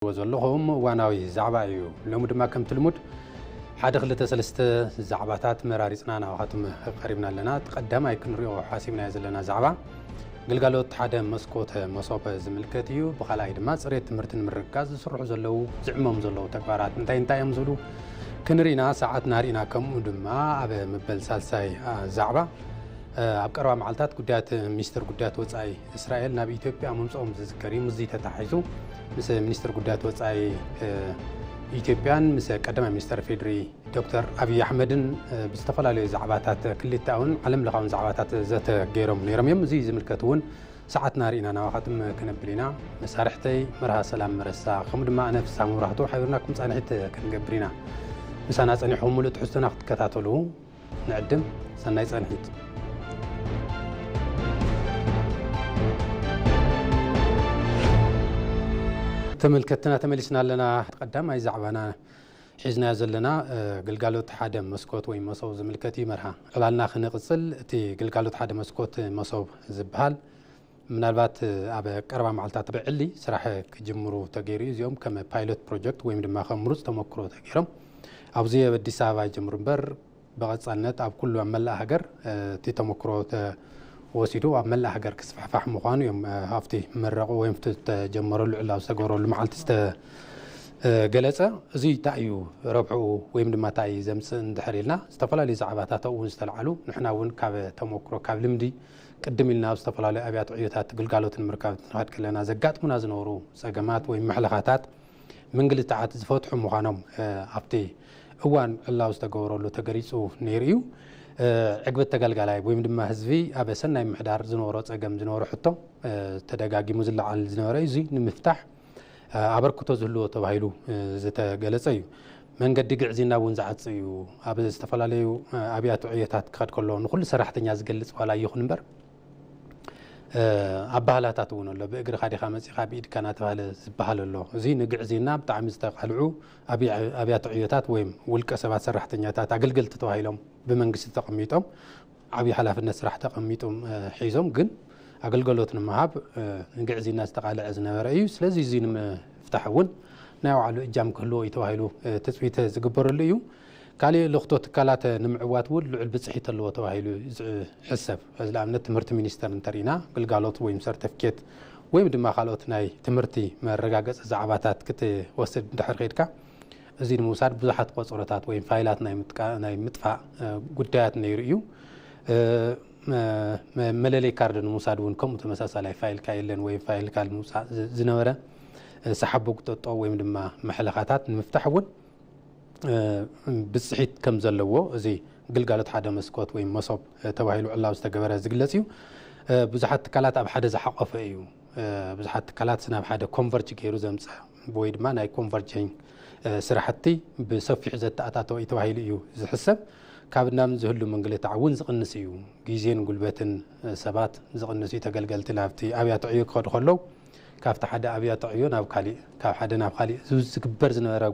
ዘለኹም እዋናዊ ዛዕባ እዩ። ሎሚ ድማ ከምቲ ልሙድ ሓደ ክልተ ሰለስተ ዛዕባታት መራሪጽና ናባኻትም ቀሪብና ኣለና። እቲ ቀዳማይ ክንሪኦ ሓሲብናዮ ዘለና ዛዕባ ግልጋሎት ሓደ መስኮት መሶብ ዝምልከት እዩ። ብኻልኣይ ድማ ጽሬት ትምህርቲ ንምርግጋጽ ዝስርሑ ዘለዉ፣ ዝዕመሙ ዘለዉ ተግባራት እንታይ እንታይ እዮም ዝብሉ ክንርኢና ሰዓትና ርኢና፣ ከምኡ ድማ ኣብ መበል ሳልሳይ ዛዕባ ኣብ ቀረባ መዓልታት ጉዳያት ሚኒስትር ጉዳያት ወጻኢ እስራኤል ናብ ኢትዮጵያ ምምጽኦም ዝዝከር እዩ። ምስዚ ተታሒዙ ምስ ሚኒስትር ጉዳያት ወጻኢ ኢትዮጵያን ምስ ቀዳማይ ሚኒስትር ፌዴሪ ዶክተር ኣብይ ኣሕመድን ብዝተፈላለዩ ዛዕባታት ክልተኣውን ዓለም ለኻውን ዛዕባታት ዘተ ገይሮም ነይሮም እዮም። እዚ ዝምልከት እውን ሰዓትና ርኢና ናባኻትም ክነብል ኢና። መሳርሕተይ መርሃ ሰላም መረሳ ከምኡ ድማ ኣነ ፍስሓ መብራህቱ ሓቢርናኩም ጻንሒት ክንገብር ኢና። ምሳና ጸኒሕኩም ሙሉእ ትሕዝቶና ክትከታተሉ ንዕድም። ሰናይ ጸንሒት። ተመልከትና ተመሊስና ኣለና። ቀዳማይ ዛዕባና ሒዝናዮ ዘለና ግልጋሎት ሓደ መስኮት ወይ መሶብ ዝምልከት እዩ። መርሃ ዕላልና ክንቕጽል፣ እቲ ግልጋሎት ሓደ መስኮት መሶብ ዝበሃል ምናልባት ኣብ ቀረባ መዓልታት ብዕሊ ስራሕ ክጅምሩ ተገይሩ እዩ። እዚኦም ከም ፓይሎት ፕሮጀክት ወይም ድማ ከም ምሩጽ ተመክሮ ተገይሮም ኣብዚ ኣብ ኣዲስ ኣበባ ይጀምሩ እምበር ብቐጻልነት ኣብ ኩሉ ኣብ መላእ ሃገር እቲ ተመክሮ ተወሲዱ ኣብ መላእ ሃገር ክስፋሕፋሕ ምዃኑ እዮም ኣብቲ መረቑ ወይም እቲ ዝተጀመረሉ ዕላዊ ዝተገበረሉ መዓልቲ ዝተገለጸ። እዚ እንታይ እዩ ረብሕኡ ወይም ድማ እንታይ እዩ ዘምጽእ እንድሕር ኢልና ዝተፈላለዩ ዛዕባታት ኣብኡ እውን ዝተለዓሉ፣ ንሕና እውን ካብ ተመክሮ ካብ ልምዲ ቅድም ኢልና ኣብ ዝተፈላለዩ ኣብያተ ዕዮታት ግልጋሎት ንምርካብ እንትንኸድ ከለና ዘጋጥሙና ዝነበሩ ጸገማት ወይ መሕለኻታት ምንግልታዓት ዝፈትሑ ምዃኖም ኣብቲ እዋን ዕላዊ ዝተገበረሉ ተገሊጹ ነይሩ እዩ። ዕግበት ተገልጋላይ ወይም ድማ ህዝቢ ኣብ ሰናይ ምሕዳር ዝነበሮ ጸገም ዝነበሮ ሕቶ ተደጋጊሙ ዝለዓል ዝነበረ እዩ። እዚ ንምፍታሕ ኣበርክቶ ዝህልዎ ተባሂሉ ዝተገለጸ እዩ። መንገዲ ግዕዝይና እውን ዝዓጽ እዩ። ኣብ ዝተፈላለዩ ኣብያተ ዕዮታት ክኸድ ከሎ ንኹሉ ሰራሕተኛ ዝገልጽ ዋላ ይኹን እምበር ኣባህላታት እውን ኣሎ። ብእግርኻ ዲኻ መጺኻ ብኢድካ እናተባህለ ዝበሃል ኣሎ። እዚ ንግዕዝይና ብጣዕሚ ዝተቓልዑ ኣብያተ ዕዮታት ወይም ውልቀ ሰባት ሰራሕተኛታት ኣገልገልቲ ተባሂሎም ብመንግስቲ ተቐሚጦም ዓብዪ ሓላፍነት ስራሕ ተቐሚጦም ሒዞም ግን ኣገልግሎት ንምሃብ ንግዕዝይና ዝተቓልዐ ዝነበረ እዩ። ስለዚ እዚ ንምፍታሕ እውን ናይ ባዕሉ እጃም ክህልዎ እዩ ተባሂሉ ትፅቢት ዝግበረሉ እዩ። ካሊእ ልኽቶ ትካላት ንምዕዋት እውን ልዑል ብፅሒት ኣለዎ ተባሂሉ እዩ ዝሕሰብ። እዚ ንኣብነት ትምህርቲ ሚኒስቴር እንተሪኢና ግልጋሎት ወይም ሰርተፍኬት ወይም ድማ ካልኦት ናይ ትምህርቲ መረጋገፂ ዛዕባታት ክትወስድ እንድሕር ከይድካ እዚ ንምውሳድ ብዙሓት ቆፀሮታት ወይም ፋይላት ናይ ምጥቃ- ናይ ምጥፋእ ጉዳያት ነይሩ እዩ። መለለይ ካርድ ንምውሳድ እውን ከምኡ ተመሳሳላይ ፋይልካ የለን ወይም ፋይልካ ንምውፃእ ዝነበረ ሰሓቦ ጉጠጦ ወይም ድማ መሕለኻታት ንምፍታሕ እውን ብፅሒት ከም ዘለዎ እዚ ግልጋሎት ሓደ መስኮት ወይም መሶብ ተባሂሉ ዕላዊ ዝተገበረ ዝግለፅ እዩ። ብዙሓት ትካላት ኣብ ሓደ ዝሓቆፈ እዩ። ብዙሓት ትካላት ናብ ሓደ ኮንቨርጅ ገይሩ ዘምፀ ወይ ድማ ናይ ኮንቨርጂንግ ስራሕቲ ብሰፊሑ ዘተኣታተወ እዩ ተባሂሉ እዩ ዝሕሰብ። ካብ እናም ዝህሉ ምንግልታዕ እውን ዝቕንስ እዩ። ግዜን ጉልበትን ሰባት ዝቕንስ እዩ። ተገልገልቲ ናብቲ ኣብያተ ዕዮ ክኸዱ ከለዉ ካብቲ ሓደ ኣብያተ ዕዮ ናብ ካሊእ ካብ ሓደ ናብ ካሊእ ዝግበር ዝነበረ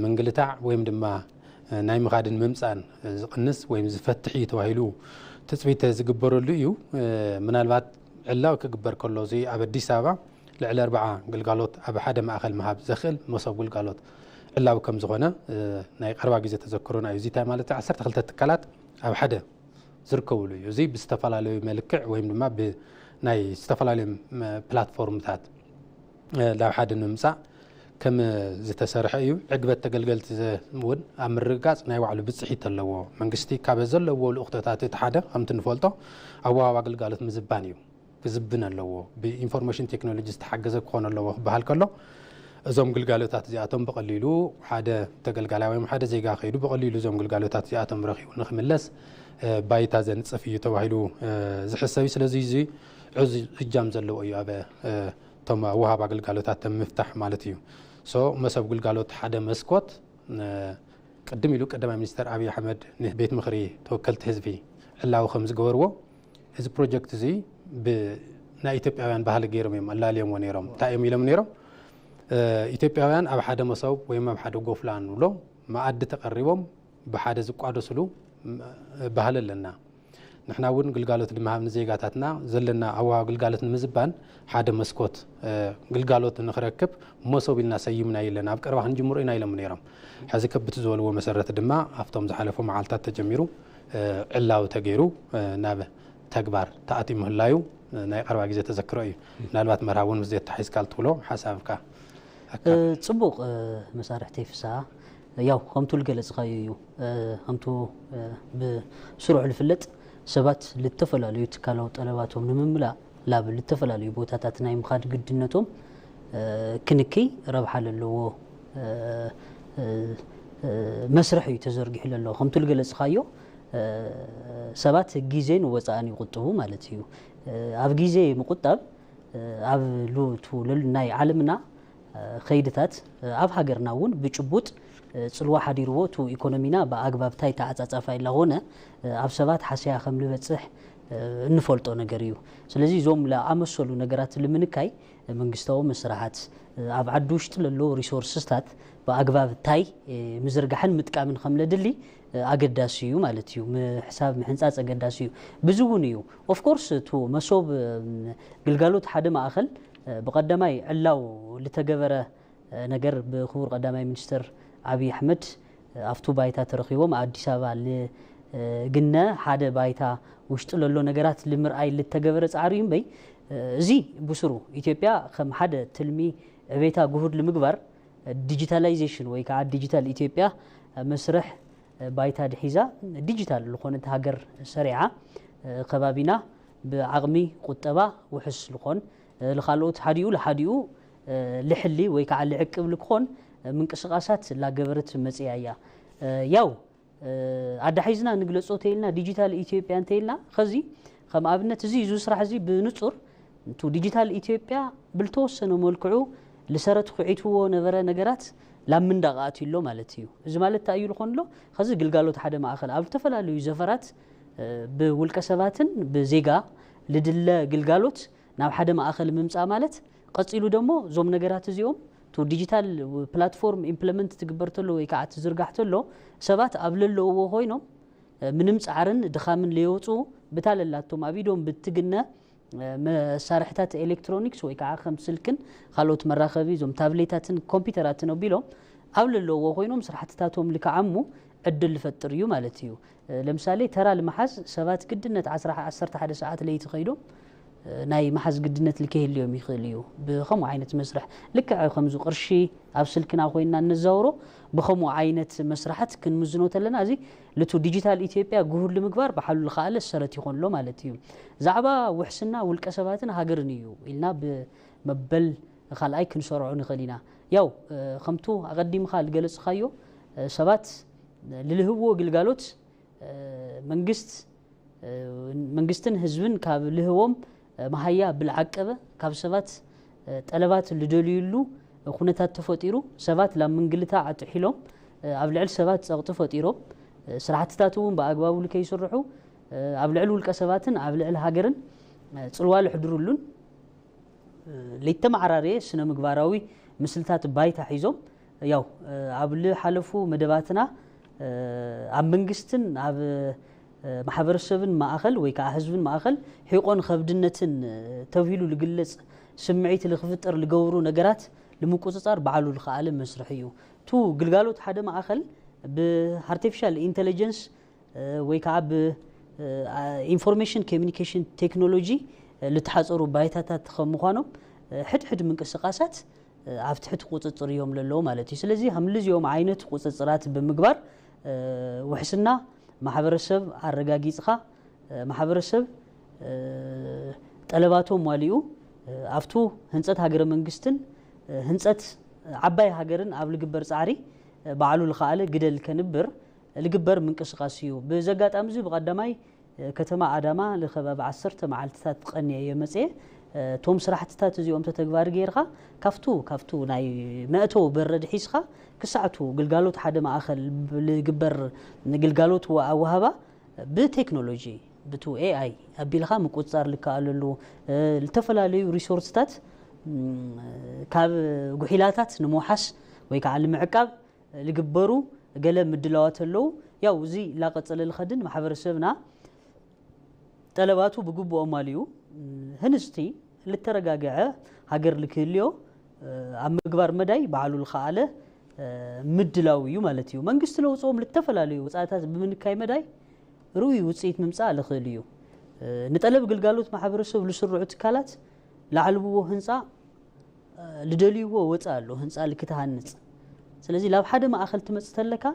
ምንግልታዕ ወይም ድማ ናይ ምኻድን ምምፃን ዝቕንስ ወይም ዝፈትሕ እዩ ተባሂሉ ትፅቢት ዝግበረሉ እዩ። ምናልባት ዕላዊ ክግበር ከሎ እዚ ኣብ ኣዲስ ኣበባ ልዕሊ ኣርባዓ ግልጋሎት ኣብ ሓደ ማእኸል ምሃብ ዘኽእል መሶብ ግልጋሎት ዕላዊ ከም ዝኾነ ናይ ቀረባ ግዜ ተዘክሮና እዩ። እዚ እንታይ ማለት እዩ? ዓሰርተ ክልተ ትካላት ኣብ ሓደ ዝርከብሉ እዩ። እዚ ብዝተፈላለዩ መልክዕ ወይም ድማ ብናይ ዝተፈላለዩ ፕላትፎርምታት ናብ ሓደ ንምምፃእ ከም ዝተሰርሐ እዩ። ዕግበት ተገልገልቲ እውን ኣብ ምርግጋፅ ናይ ባዕሉ ብፅሒት ኣለዎ። መንግስቲ ካብ ዘለዎ ልኡኽቶታት እቲ ሓደ ከምቲ ንፈልጦ ኣወሃባ ግልጋሎት ምዝባን እዩ። ክዝብን ኣለዎ። ብኢንፎርሜሽን ቴክኖሎጂ ዝተሓገዘ ክኾን ኣለዎ ክበሃል ከሎ እዞም ግልጋሎታት እዚኣቶም ብቐሊሉ ሓደ ተገልጋላይ ወይም ሓደ ዜጋ ከይዱ ብቐሊሉ እዞም ግልጋሎታት እዚኣቶም ረኺቡ ንክምለስ ባይታ ዘንፅፍ እዩ ተባሂሉ ዝሕሰብ እዩ። ስለዚ እዚ ዕዙዝ እጃም ዘለዎ እዩ ኣብ እቶም ወሃብ ኣገልጋሎታት ምፍታሕ ማለት እዩ። ሶ መሰብ ግልጋሎት ሓደ መስኮት ቅድም ኢሉ ቀዳማይ ሚኒስተር ኣብይ ኣሕመድ ንቤት ምኽሪ ተወከልቲ ህዝቢ ዕላዊ ከም ዝገበርዎ እዚ ፕሮጀክት እዚ ብናይ ኢትዮጵያውያን ባህሊ ገይሮም እዮም ኣላልዮምዎ ነይሮም። እንታይ እዮም ኢሎም ነይሮም? ኢትዮጵያውያን ኣብ ሓደ መሶብ ወይም ኣብ ሓደ ጎፍላ ንብሎ መኣዲ ተቐሪቦም ብሓደ ዝቋደስሉ ባህሊ ኣለና። ንሕና እውን ግልጋሎት ንምሃብ ንዜጋታትና ዘለና ኣወሃህባ ግልጋሎት ንምዝባን ሓደ መስኮት ግልጋሎት ንኽረክብ መሶብ ኢልና ሰይምና የለን። ኣብ ቀረባ ክንጅምሮ ኢና ኢሎም ነይሮም። ሕዚ ከብቲ ዝበልዎ መሰረት ድማ ኣብቶም ዝሓለፉ መዓልታት ተጀሚሩ ዕላዊ ተገይሩ ናብ ተግባር ተኣትዩ ምህላዩ ናይ ቀረባ ግዜ ተዘክሮ እዩ። ምናልባት መርሃ እውን ምስ ዘተሓሒዝካ ትብሎ ሓሳብካ። ጽቡቕ መሳርሕተይ ፍስሃ፣ ያው ከምቱ ዝገለጽኻዮ እዩ። ከምቱ ብስሩዕ ዝፍለጥ ሰባት ልተፈላለዩ ትካላዊ ጠለባቶም ንምምላእ ላብ ልተፈላለዩ ቦታታት ናይ ምኻድ ግድነቶም ክንክይ ረብሓ ለለዎ መስርሕ እዩ ተዘርጊሑ ለሎ። ከምቱ ዝገለጽኻዮ ሰባት ግዜን ወፃእን ይቁጥቡ ማለት እዩ። ኣብ ግዜ ምቁጣብ ኣብ ሉቱ ናይ ዓለምና ከይድታት ኣብ ሃገርና እውን ብጭቡጥ ፅልዋ ሓዲርዎ እቲ ኢኮኖሚና ብኣግባብ ታይ ተዓፃፃፋ ኢላኾነ ኣብ ሰባት ሓስያ ከም ልበፅሕ እንፈልጦ ነገር እዩ። ስለዚ እዞም ለኣመሰሉ ነገራት ልምንካይ መንግስታዊ መስራሓት ኣብ ዓዲ ውሽጢ ለሎ ሪሶርስስታት ብኣግባብ ታይ ምዝርጋሕን ምጥቃምን ከም ለድሊ ኣገዳሲ እዩ ማለት እዩ። ምሕሳብ ምሕንፃፅ ኣገዳሲ እዩ። ብዚ እውን እዩ ኦፍኮርስ እቱ መሶብ ግልጋሎት ሓደ ማእኸል ብቐዳማይ ዕላው ልተገበረ ነገር ብክቡር ቀዳማይ ሚኒስትር ኣብይ ኣሕመድ ኣብቱ ባይታ ተረኺቦም ኣዲስ ኣበባ ልግነ ሓደ ባይታ ውሽጢ ለሎ ነገራት ልምርኣይ ልተገበረ ፃዕሪ እዩ እምበይ እዚ ብስሩ ኢትዮጵያ ከም ሓደ ትልሚ ዕቤታ ግሁድ ልምግባር ዲጂታላይዜሽን ወይ ከዓ ዲጂታል ኢትዮጵያ መስርሕ ባይታ ድሒዛ ዲጂታል ዝኾነት ሃገር ሰሪዓ ከባቢና ብዓቕሚ ቁጠባ ውሕስ ልኾን ልኻልኦት ሓዲኡ ልሓዲኡ ልሕሊ ወይ ከዓ ልዕቅብ ልክኾን ምንቅስቃሳት ላገበረት መፅያ እያ። ያው ኣዳሒዝና ንግለፆ ተይልና ዲጂታል ኢትዮጵያ እንተይልና ኸዚ ከም ኣብነት እዚ እዚ ስራሕ እዚ ብንፁር እቱ ዲጂታል ኢትዮጵያ ብልተወሰነ መልክዑ ልሰረት ኩዒትዎ ነበረ ነገራት ላብ ምንዳቕ ኣትዩ ኣሎ ማለት እዩ። እዚ ማለት እንታይ እዩ ልኾን ኣሎ ኸዚ ግልጋሎት ሓደ ማእኸል ኣብ ዝተፈላለዩ ዘፈራት ብውልቀ ሰባትን ብዜጋ ልድለ ግልጋሎት ናብ ሓደ ማእኸል ምምፃእ ማለት ቀፂሉ ደሞ እዞም ነገራት እዚኦም ቱ ዲጂታል ፕላትፎርም ኢምፕለመንት ትግበር ተሎ ወይ ከዓ ትዝርጋሕ ተሎ ሰባት ኣብ ለለውዎ ኮይኖም ምንም ፃዕርን ድኻምን ለየወፁ ብታለላቶም ኣብ ኢዶም ብትግነ መሳርሕታት ኤሌክትሮኒክስ ወይ ከዓ ከም ስልክን ካልኦት መራኸቢ እዞም ታብሌታትን ኮምፒውተራትን ኣቢሎም ኣብ ለለውዎ ኮይኖም ስራሕትታቶም ልክዓሙ ዕድል ልፈጥር እዩ ማለት እዩ። ለምሳሌ ተራ ልመሓዝ ሰባት ግድነት ዓሰርተ ሓደ ሰዓት ለይቲ ከይዶም ናይ መሓዝ ግድነት ልከይህልዮም ይኽእል እዩ። ብኸምኡ ዓይነት መስርሕ ልክዕ ከምዚ ቅርሺ ኣብ ስልክና ኮይንና እነዛውሮ ብኸምኡ ዓይነት መስራሓት ክንምዝኖ ተለና እዚ ልቱ ዲጂታል ኢትዮጵያ ግሁድ ልምግባር ብሓሉ ልኸኣለ ሰረት ይኾንሎ ማለት እዩ። ዛዕባ ውሕስና ውልቀ ሰባትን ሃገርን እዩ ኢልና ብመበል ካልኣይ ክንሰርዖ ንኽእል ኢና። ያው ከምቱ ኣቐዲምኻ ልገለጽኻዮ ሰባት ልልህብዎ ግልጋሎት መንግስት መንግስትን ህዝብን ካብ ልህቦም መሃያ ብልዓቀበ ካብ ሰባት ጠለባት ልደልዩሉ ኩነታት ተፈጢሩ ሰባት ላብ ምንግልታ ኣጥሒሎም ኣብ ልዕል ሰባት ፀቕጢ ፈጢሮም ስራሕትታት እውን ብኣግባቡ ልከይስርሑ ኣብ ልዕል ውልቀ ሰባትን ኣብ ልዕል ሃገርን ፅልዋ ልሕድሩሉን ለይተመዓራረየ ስነ ምግባራዊ ምስልታት ባይታ ሒዞም ያው ኣብ ልሓለፉ መደባትና ኣብ መንግስትን ኣብ ማሕበረሰብን ማእኸል ወይ ከዓ ህዝብን ማእኸል ሒቆን ከብድነትን ተብሂሉ ልግለፅ ስምዒት ልክፍጠር ልገብሩ ነገራት ልምቁፅፃር ባዕሉ ልኸኣለ መስርሕ እዩ። ቱ ግልጋሎት ሓደ ማእኸል ብኣርቲፊሻል ኢንተለጀንስ ወይ ከዓ ብ ኢንፎርሜሽን ኮሚኒኬሽን ቴክኖሎጂ ልተሓፀሩ ባይታታት ከም ምዃኖም ሕድሕድ ምንቅስቃሳት ኣብ ትሕቲ ቁፅፅር እዮም ለለዎ ማለት እዩ። ስለዚ ከምልዚኦም ዓይነት ቁፅፅራት ብምግባር ውሕስና ማሕበረሰብ ኣረጋጊፅኻ ማሕበረሰብ ጠለባቶም ዋሊኡ ኣብቱ ህንፀት ሃገረ መንግስትን ህንፀት ዓባይ ሃገርን ኣብ ልግበር ፃዕሪ ባዕሉ ልኸኣለ ግደል ከንብር ልግበር ምንቅስቃስ እዩ። ብዚ ኣጋጣሚ እዚ ብቐዳማይ ከተማ ኣዳማ ልከባቢ ዓሰርተ መዓልትታት ቀንየ እየ መፅየ። እቶም ስራሕትታት እዚኦም ተተግባሪ ገይርካ ካብቱ ካብቱ ናይ መእተዊ በረድ ሒዝካ ክሳዕቱ ግልጋሎት ሓደ ማእኸል ልግበር ግልጋሎት ኣወሃባ ብቴክኖሎጂ ብቱ ኤኣይ ኣቢልካ ምቁፅፃር ልከኣለሉ ዝተፈላለዩ ሪሶርስታት ካብ ጉሒላታት ንምውሓስ ወይ ከዓ ንምዕቃብ ልግበሩ ገለ ምድላዋት ኣለዉ። ያው እዚ ላቀፀለ ልኸድን ማሕበረሰብና ጠለባቱ ብግቡእ ኣማሊኡ ህንፅቲ ልተረጋገዐ ሃገር ልክህልዮ ኣብ ምግባር መዳይ ባዕሉ ልኸኣለ ምድላው እዩ ማለት እዩ። መንግስቲ ለውፅኦም ልተፈላለዩ ወፃእታት ብምንካይ መዳይ ርኡይ ውፅኢት ምምፃእ ልኽእል እዩ። ንጠለብ ግልጋሎት ማሕበረሰብ ልስርዑ ትካላት ላዕልብዎ ህንፃ ልደልይዎ ወፃ ኣሎ ህንፃ ልክትሃንፅ። ስለዚ ላብ ሓደ ማእኸል ትመፅ ተለካ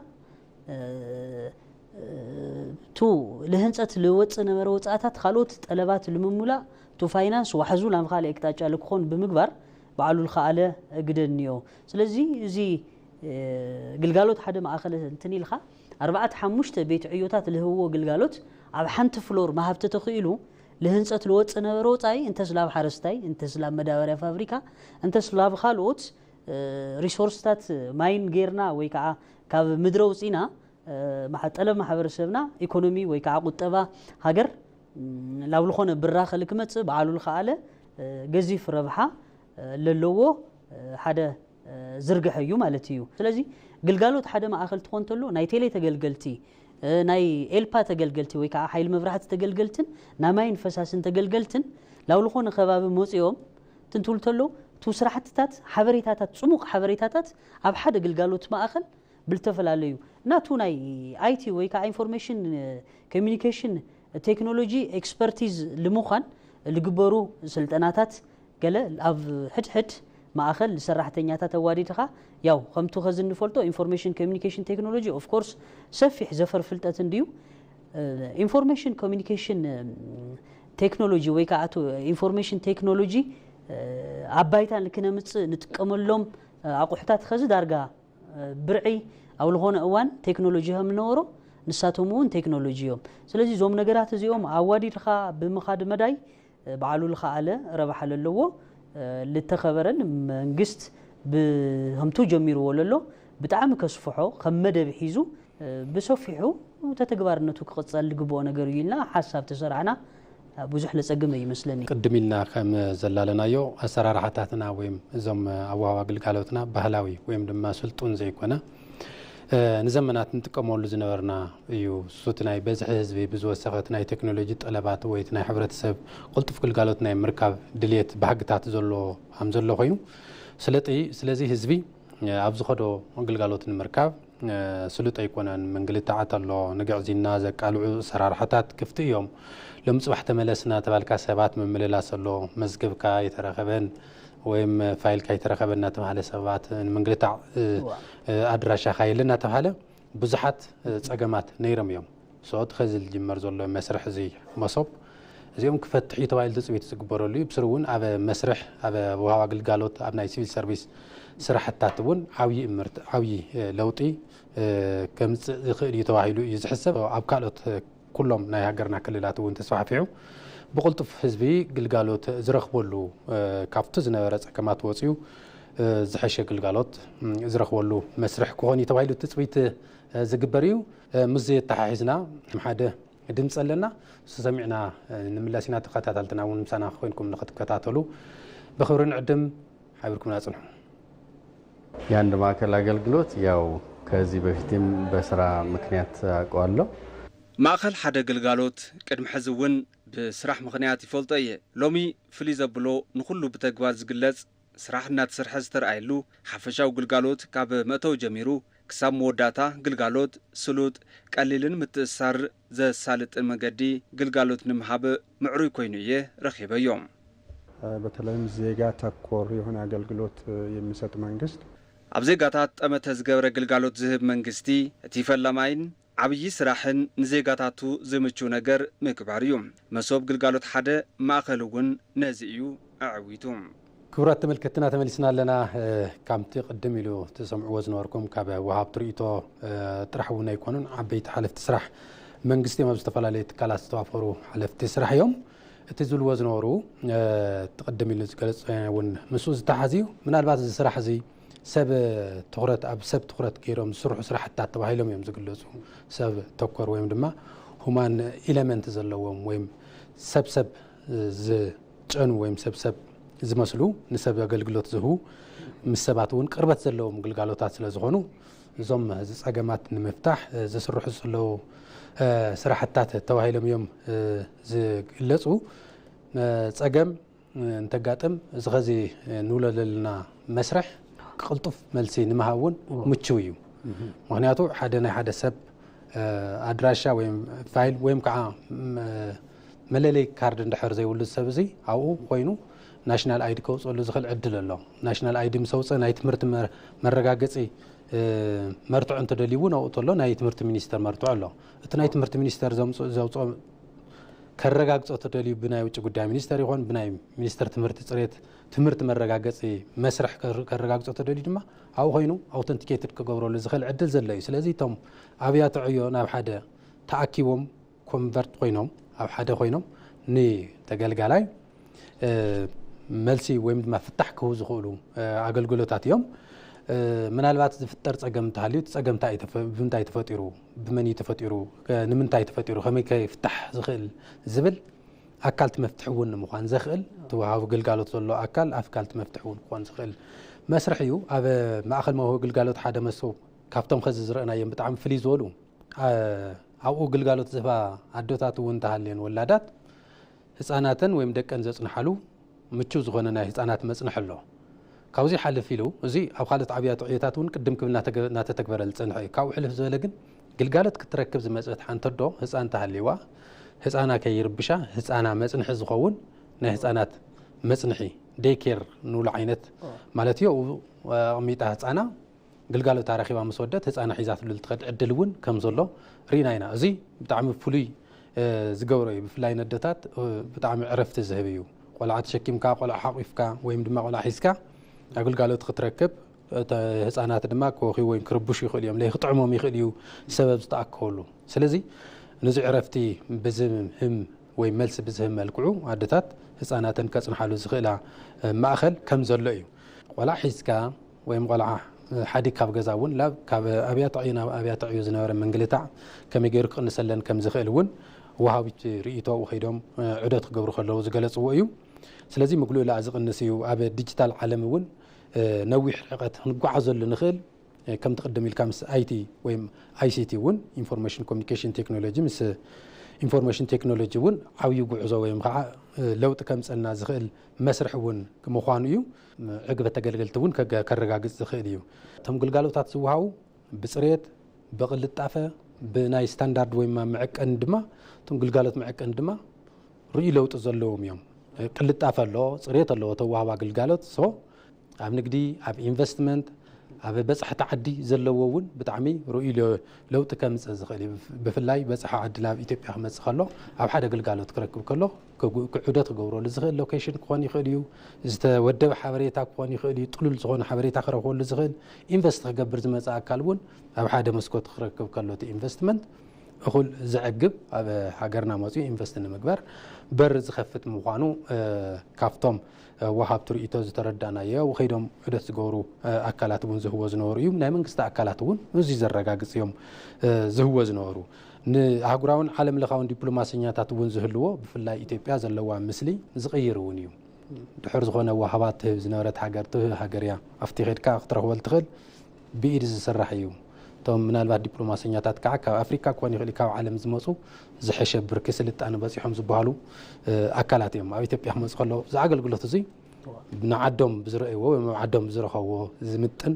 ቱ ልህንፀት ልወፅ ነበረ ወፃእታት ካልኦት ጠለባት ልምሙላእ ቱ ፋይናንስ ዋሕዙ ናብ ካልእ ኣቅጣጫ ልክኾን ብምግባር ባዕሉ ልኸኣለ ግደ እኒኦ። ስለዚ እዚ ግልጋሎት ሓደ ማእኸል እንትን ኢልካ ኣርባዕተ ሓሙሽተ ቤት ዕዮታት ልህብዎ ግልጋሎት ኣብ ሓንቲ ፍሎር መሃብ ተተኽኢሉ ልህንፀት ልወፅእ ነበረ ወፃኢ እንተስ ላብ ሓረስታይ እንተስ ላብ መዳበርያ ፋብሪካ እንተስ ላብ ካልኦት ሪሶርስታት ማይን ጌርና ወይ ከዓ ካብ ምድረ ውፅኢና ጠለብ ማሕበረሰብና ኢኮኖሚ ወይ ከዓ ቁጠባ ሃገር ላብ ልኾነ ብራኸ ልክመፅእ በዓሉ ልኸኣለ ገዚፍ ረብሓ ለለዎ ሓደ ዝርግሐ እዩ ማለት እዩ። ስለዚ ግልጋሎት ሓደ ማእኸል ትኾን ተሎ ናይ ቴሌ ተገልገልቲ ናይ ኤልፓ ተገልገልቲ ወይ ከዓ ሓይሊ መብራህቲ ተገልገልትን ናይ ማይን ፈሳስን ተገልገልትን ላብ ልኾነ ከባቢ መፂኦም ትንትውል ተሎ ቱ ስራሕትታት ሓበሬታታት ፅሙቕ ሓበሬታታት ኣብ ሓደ ግልጋሎት ማእኸል ብልተፈላለዩ ናቱ ናይ ኣይቲ ወይ ከዓ ኢንፎርሜሽን ኮሚኒኬሽን ቴክኖሎጂ ኤክስፐርቲዝ ልምዃን ልግበሩ ስልጠናታት ገለ ኣብ ሕድሕድ ማእኸል ሰራሕተኛታት ኣዋዲድኻ ያው ከምቱ ኸዚ እንፈልጦ ኢንፎርሜሽን ኮሚኒኬሽን ቴክኖሎጂ ኦፍኮርስ ሰፊሕ ዘፈር ፍልጠት እንድዩ። ኢንፎርሜሽን ኮሚኒኬሽን ቴክኖሎጂ ወይ ከዓ ኢንፎርሜሽን ቴክኖሎጂ ኣብ ባይታ ንክነምፅእ ንጥቀመሎም ኣቑሑታት ኸዚ ዳርጋ ብርዒ ኣብ ዝኾነ እዋን ቴክኖሎጂ ከም ነበሮ ንሳቶም እውን ቴክኖሎጂ እዮም። ስለዚ እዞም ነገራት እዚኦም ኣዋዲድኻ ብምኻድ መዳይ ባዕሉ ልኸኣለ ረብሓ ለለዎ ልተኸበረን መንግስት ብከምቱ ጀሚርዎ ለሎ ብጣዕሚ ከስፍሖ ከም መደብ ሒዙ ብሰፊሑ ተተግባርነቱ ክቕፀል ዝግብኦ ነገር እዩ ኢልና ሓሳብ ተሰራዕና ብዙሕ ለፀግም ይመስለኒ። ቅድም ኢልና ከም ዘላለናዮ ኣሰራርሓታትና ወይም እዞም ኣዋሃባ ግልጋሎትና ባህላዊ ወይም ድማ ስልጡን ዘይኮነ ንዘመናት ንጥቀመሉ ዝነበርና እዩ። ሱቲ ናይ በዝሒ ህዝቢ ብዝወሰኸት ናይ ቴክኖሎጂ ጠለባት ወይ ናይ ሕብረተሰብ ቅልጡፍ ግልጋሎት ናይ ምርካብ ድልየት ባህግታት ዘሎ ኣም ዘሎ ኮይኑ ስለጢ ስለዚ ህዝቢ ኣብ ዝኸዶ ግልጋሎት ንምርካብ ስሉጥ ኣይኮነን። ምንግልታዓት ኣሎ። ንግዕዝና ዘቃልዑ ኣሰራርሓታት ክፍቲ እዮም። ሎም ፅባሕ ተመለስ እናተባልካ ሰባት ምምልላስ ኣሎ። መዝገብካ የተረኸበን ወይም ፋይልካ የተረኸበን እናተባሃለ ሰባት ንምንግልታዕ ኣድራሻኻ የለ እናተባሃለ ብዙሓት ፀገማት ነይሮም እዮም። ሶ እቲ ኸዚ ዝጅመር ዘሎ መስርሕ እዚ መሶብ እዚኦም ክፈትሕ እዩ ተባሂሉ ትፅቢት ዝግበረሉ እዩ። ብስሩ እውን ኣብ መስርሕ ኣብ ወሃብ ኣገልጋሎት ኣብ ናይ ሲቪል ሰርቪስ ስራሕትታት እውን ዓብዪ እምርት ዓብዪ ለውጢ ከምፅእ ዝኽእል እዩ ተባሂሉ እዩ ዝሕሰብ። ኣብ ካልኦት ኩሎም ናይ ሃገርና ክልላት እውን ተስፋሕፊሑ ብቕልጡፍ ህዝቢ ግልጋሎት ዝረኽበሉ ካብቲ ዝነበረ ፀገማት ወፂኡ ዝሐሸ ግልጋሎት ዝረኽበሉ መስርሕ ክኾን እዩ ተባሂሉ ትፅቢት ዝግበር እዩ። ምስ ዘየተሓሒዝና ሓደ ድምፂ ኣለና። ሰሚዕና ንምለስ ኢና። ተኸታተልትና እውን ምሳና ኮይንኩም ንክትከታተሉ ብክብሪ ንዕድም። ሓቢርኩምና ፅንሑ። የአንድ ማዕከል አገልግሎት ያው ከዚህ በፊትም በስራ ምክንያት አውቀዋለሁ። ማእኸል ሓደ ግልጋሎት ቅድሚ ሕዚ እውን ብስራሕ ምኽንያት ይፈልጦ እየ። ሎሚ ፍልይ ዘብሎ ንኹሉ ብተግባር ዝግለጽ ስራሕ እናተሰርሐ ዝተርኣየሉ ሓፈሻዊ ግልጋሎት ካብ መእተዊ ጀሚሩ ክሳብ መወዳእታ ግልጋሎት ስሉጥ፣ ቀሊልን ምትእስሳር ዘሳልጥን መገዲ ግልጋሎት ንምሃብ ምዕሩይ ኮይኑ እየ ረኺበዮ። በተለይም ዜጋ ተኮር የሆነ አገልግሎት የሚሰጥ መንግስት ኣብ ዜጋታት ጠመተ ዝገበረ ግልጋሎት ዝህብ መንግስቲ እቲ ፈላማይን ዓብዪ ስራሕን ንዜጋታቱ ዝምችው ነገር ምግባር እዩ። መሶብ ግልጋሎት ሓደ ማእኸል እውን ነዚ እዩ ኣዕዊቱ። ክቡራት ተመልከትና ተመሊስና ኣለና። እ፣ ካምቲ ቅድም ኢሉ ትሰምዕዎ ዝነበርኩም ካብ ወሃብቲ ርእይቶ እ፣ ጥራሕ እውን ኣይኮኑን፣ ዓበይቲ ሓለፍቲ ስራሕ መንግስቲ እዮም ኣብ ዝተፈላለዩ ትካላት ዝተዋፈሩ ሓለፍቲ ስራሕ እዮም። እቲ ዝብልዎ ዝነበሩ እ፣ እቲ ቅድም ኢሉ ዝገለፀ እውን ምስኡ ዝተሓዝ እዩ። ምናልባት እዚ ስራሕ እዚ ሰብ ትኹረት ኣብ ሰብ ትኹረት ገይሮም ዝስርሑ ስራሕትታት ተባሂሎም እዮም ዝግለፁ። ሰብ ተኮር ወይም ድማ ሁማን ኢለመንት ዘለዎም ወይም ሰብ ሰብ ዝጨኑ ወይም ሰብ ሰብ ዝመስሉ ንሰብ ኣገልግሎት ዝህቡ ምስ ሰባት እውን ቅርበት ዘለዎም ግልጋሎታት ስለ ዝኾኑ እዞም እዚ ጸገማት ንምፍታሕ ዝስርሑ ዘለዉ ስራሕትታት ተባሂሎም እዮም ዝግለጹ። ጸገም እንተጋጥም እዚ ኸዚ ንብሎ ዘለና መስርሕ ቅልጡፍ መልሲ ንምሃብ እውን ምችው እዩ። ምክንያቱ ሓደ ናይ ሓደ ሰብ ኣድራሻ ወይም ፋይል ወይም ከዓ መለለይ ካርድ እንድሕር ዘይብሉ ሰብ እዚ ኣብኡ ኮይኑ ናሽናል ኣይዲ ከውፅእሉ ዝኽእል ዕድል ኣሎ። ናሽናል ኣይዲ ምስ ኣውፅእ ናይ ትምህርቲ መረጋገፂ መርትዖ እንተደልዩ እውን ኣብኡ ተሎ ናይ ትምህርቲ ሚኒስተር መርትዖ ኣሎ። እቲ ናይ ትምህርቲ ሚኒስተር ዘውፅኦ ከረጋግፆ ተደልዩ ብናይ ውጭ ጉዳይ ሚኒስተር ይኾን ብናይ ሚኒስተር ትምህርቲ ፅሬት ትምህርቲ መረጋገፂ መስርሕ ከረጋግፆ ተደልዩ ድማ ኣብኡ ኮይኑ ኣውተንቲኬትድ ክገብረሉ ዝኽእል ዕድል ዘሎ እዩ። ስለዚ እቶም ኣብያተ ዕዮ ናብ ሓደ ተኣኪቦም ኮንቨርት ኮይኖም ኣብ ሓደ ኮይኖም ንተገልጋላይ መልሲ ወይም ድማ ፍታሕ ክህቡ ዝኽእሉ ኣገልግሎታት እዮም። ምናልባት ዝፍጠር ፀገም እንተሃልዩ እቲ ፀገም ብምንታይ ተፈጢሩ፣ ብመን እዩ ተፈጢሩ፣ ንምንታይ ተፈጢሩ፣ ከመይ ከይፍታሕ ዝኽእል ዝብል ኣካል እቲ መፍትሒ እውን ንምዃን ዘኽእል እቲ ወሃቢ ግልጋሎት ዘሎ ኣካል ኣካል እቲ መፍትሒ እውን ክኾን ዝኽእል መስርሕ እዩ። ኣብ ማእኸል መውሃቢ ግልጋሎት ሓደ መሶብ ካብቶም ኸዚ ዝረእናዮም ብጣዕሚ ፍልይ ዝበሉ ኣብኡ ግልጋሎት ዝህባ ኣዶታት እውን እንተሃልየን ወላዳት ህፃናተን ወይም ደቀን ዘፅንሓሉ ምቹው ዝኾነ ናይ ህፃናት መፅንሒ ኣሎ። ካብዚ ሓልፍ ኢሉ እዚ ኣብ ካልኦት ኣብያተ ዕዮታት እውን ቅድም ክብል እናተተግበረ ዝፀንሐ እዩ። ካብኡ ሕልፍ ዝበለ ግን ግልጋሎት ክትረክብ ዝመፀት ሓንቲ ኣዶ ህፃን ተሃልይዋ ህፃና ከይርብሻ ህፃና መፅንሒ ዝኸውን ናይ ህፃናት መፅንሒ ዴይ ኬር ንብሎ ዓይነት ማለት እዩ። ኣብኡ ኣቕሚጣ ህፃና ግልጋሎታ ረኺባ ምስ ወደት ህፃና ሒዛትሉ ትኸድ ዕድል እውን ከም ዘሎ ርኢና ኢና። እዚ ብጣዕሚ ፍሉይ ዝገብሮ እዩ። ብፍላይ ነደታት ብጣዕሚ ዕረፍቲ ዝህብ እዩ። ቆልዓ ተሸኪምካ ቆልዓ ሓቂፍካ ወይም ድማ ቆልዓ ሒዝካ ኣግልጋሎት ክትረክብ ህፃናት ድማ ክወኽዩ ወይም ክርብሹ ይኽእል እዮም። ለይ ክጥዕሞም ይኽእል እዩ ሰበብ ዝተኣከበሉ። ስለዚ ነዚ ዕረፍቲ ብዝህም ወይ መልሲ ብዝህም መልክዑ ኣደታት ህፃናተን ከፅንሓሉ ዝኽእላ ማእኸል ከም ዘሎ እዩ። ቆልዓ ሒዝካ ወይም ቆልዓ ሓዲግ ካብ ገዛ እውን ላብ ካብ ኣብያተ ዕዮ ናብ ኣብያተ ዕዮ ዝነበረ ምንግልታዕ ከመይ ገይሩ ክቕንሰለን ከም ዝኽእል እውን ወሃቢት ርእይቶ ኣብኡ ከይዶም ዑደት ክገብሩ ከለዉ ዝገለፅዎ እዩ። ስለዚ ምግልኡ ለኣ ዝቕንስ እዩ። ኣብ ዲጂታል ዓለም እውን ነዊሕ ርሕቀት ክንጓዓዘሉ ንኽእል ከምቲ ቅድም ኢልካ ምስ ኣይቲ ወይም ኣይሲቲ እውን ኢንፎርሜሽን ኮሚኒኬሽን ቴክኖሎጂ ምስ ኢንፎርሜሽን ቴክኖሎጂ እውን ዓብዪ ጉዕዞ ወይም ከዓ ለውጢ ከምፀና ዝኽእል መስርሕ እውን ምዃኑ እዩ። ዕግበት ተገልገልቲ እውን ከረጋግፅ ዝኽእል እዩ። እቶም ግልጋሎታት ዝወሃቡ ብፅሬት ብቕልጣፈ ብናይ ስታንዳርድ ወይ መዐቀኒ ድማ እቶም ግልጋሎት መዐቀኒ ድማ ርኡይ ለውጢ ዘለዎም እዮም። ቅልጣፈ ኣለዎ፣ ፅሬት ኣለዎ ተዋህባ ግልጋሎት ሶ ኣብ ንግዲ ኣብ ኢንቨስትመንት ኣብ በፃሕቲ ዓዲ ዘለዎ እውን ብጣዕሚ ርኡይ ለውጢ ከምፅእ ዝኽእል እዩ። ብፍላይ በፃሒ ዓዲ ናብ ኢትዮጵያ ክመፅእ ከሎ ኣብ ሓደ ግልጋሎት ክረክብ ከሎ ክዑደት ክገብረሉ ዝኽእል ሎኬሽን ክኾን ይኽእል እዩ። ዝተወደበ ሓበሬታ ክኾን ይኽእል እዩ። ጥሉል ዝኾነ ሓበሬታ ክረኽበሉ ዝኽእል ኢንቨስት ክገብር ዝመፅእ ኣካል እውን ኣብ ሓደ መስኮት ክረክብ ከሎ እቲ ኢንቨስትመንት እኹል ዘዕግብ ኣብ ሃገርና መፅኡ ኢንቨስት ንምግባር በር ዝኸፍት ምዃኑ ካብቶም ወሃብቲ ርእይቶ ዝተረዳእናዮ ከይዶም ዑደት ዝገብሩ ኣካላት እውን ዝህዎ ዝነበሩ እዩ። ናይ መንግስቲ ኣካላት እውን እዚ ዘረጋግፅ እዮም ዝህዎ ዝነበሩ። ንኣህጉራውን ዓለም ለኻውን ዲፕሎማሰኛታት እውን ዝህልዎ ብፍላይ ኢትዮጵያ ዘለዋ ምስሊ ዝቕይር እውን እዩ። ድሕር ዝኾነ ወሃባት ትህብ ዝነበረት ሃገር ትህብ ሃገር እያ። ኣብቲ ኸድካ ክትረኽበል ትኽእል ብኢድ ዝስራሕ እዩ። እቶም ምናልባት ዲፕሎማሰኛታት ከዓ ካብ ኣፍሪካ ክኾን ይኽእል ካብ ዓለም ዝመፁ ዝሐሸ ብርኪ ስልጣነ በፂሖም ዝበሃሉ ኣካላት እዮም ኣብ ኢትዮጵያ ክመፁ ከለዉ እዚ ኣገልግሎት እዚ ንዓዶም ብዝረእይዎ ወይ ዓዶም ብዝረኸብዎ ዝምጥን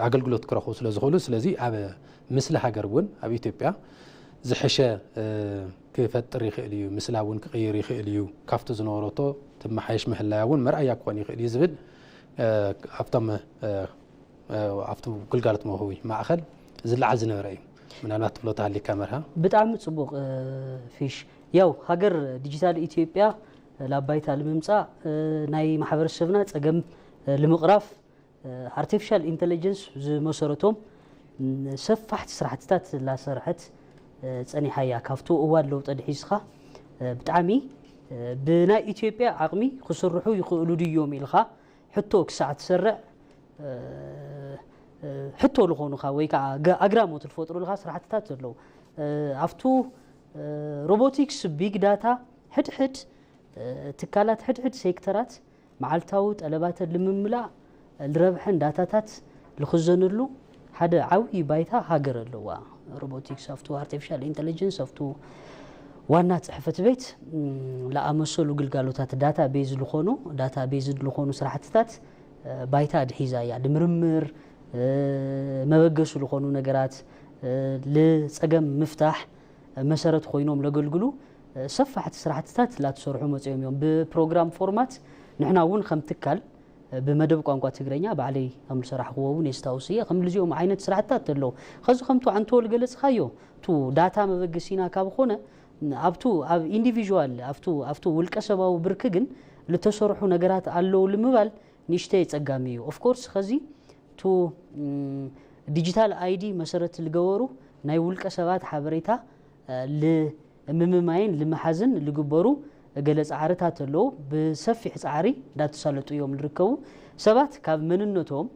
ኣገልግሎት ክረኽቡ ስለ ዝኽእሉ ስለዚ ኣብ ምስሊ ሃገር እውን ኣብ ኢትዮጵያ ዝሐሸ ክፈጥር ይኽእል እዩ። ምስላ እውን ክቕይር ይኽእል እዩ። ካብቲ ዝነበረቶ ትመሓየሽ ምህላያ እውን መርኣያ ክኾን ይኽእል እዩ ዝብል ኣብቶም ኣብቲ ግልጋሎት መውሃቢ ማእኸል ዝለዓል ዝነበረ እዩ። ምናልባት ትብሎ ተሃሊካ መርሃ። ብጣዕሚ ፅቡቕ። ፊሽ ያው ሃገር ዲጂታል ኢትዮጵያ ላባይታ ንምምፃእ ናይ ማሕበረሰብና ፀገም ልምቕራፍ ኣርቲፊሻል ኢንተለጀንስ ዝመሰረቶም ሰፋሕቲ ስራሕትታት ላሰርሐት ፀኒሓ እያ። ካብቲ እዋን ለውጢ ኣድሒዝኻ ብጣዕሚ ብናይ ኢትዮጵያ ዓቕሚ ክስርሑ ይኽእሉ ድዮም ኢልካ ሕቶ ክሳዕ ትሰርዕ ሕቶ ዝኾኑኻ ወይ ከዓ ኣግራሞት ዝፈጥሩልኻ ስራሕትታት ዘለዉ ኣብቱ ሮቦቲክስ ቢግ ዳታ ሕድሕድ ትካላት ሕድሕድ ሴክተራት መዓልታዊ ጠለባተን ንምምላእ ዝረብሐን ዳታታት ዝኽዘነሉ ሓደ ዓብዪ ባይታ ሃገር ኣለዋ። ሮቦቲክስ ኣብቱ፣ ኣርቲፊሻል ኢንተለጀንስ ኣብቱ፣ ዋና ጽሕፈት ቤት ዝኣመሰሉ ግልጋሎታት ዳታ ቤዝ ዝኾኑ ዳታ ቤዝ ዝኾኑ ስራሕትታት ባይታ ኣድሒዛ እያ። ንምርምር መበገሱ ዝኾኑ ነገራት፣ ንጸገም ምፍታሕ መሰረት ኮይኖም ለገልግሉ ሰፋሕቲ ስራሕትታት ላትሰርሑ መፅኦም እዮም። ብፕሮግራም ፎርማት ንሕና እውን ከም ትካል ብመደብ ቋንቋ ትግርኛ ባዕለይ ከም ዝሰራሕክዎ እውን የስታውስ እየ። ከም ልዚኦም ዓይነት ስራሕትታት ኣለዉ። ከዚ ከምቱ ዓንቶ ልገለፅካዮ፣ ቱ ዳታ መበገሲና ካብ ኾነ ኣብቱ ኣብ ኢንዲቪዥዋል ኣብቱ ኣብቱ ውልቀ ሰባዊ ብርክ ግን ልተሰርሑ ነገራት ኣለዉ ልምባል ንሽተይ ጸጋሚ እዩ። ኦፍኮርስ ከዚ ቱ ዲጂታል ኣይዲ መሰረት ልገበሩ ናይ ውልቀ ሰባት ሓበሬታ ልምምማይን ልምሓዝን ልግበሩ ገለ ጻዕርታት ኣለዉ። ብሰፊሕ ጻዕሪ እንዳተሳለጡ እዮም ልርከቡ። ሰባት ካብ መንነቶም፣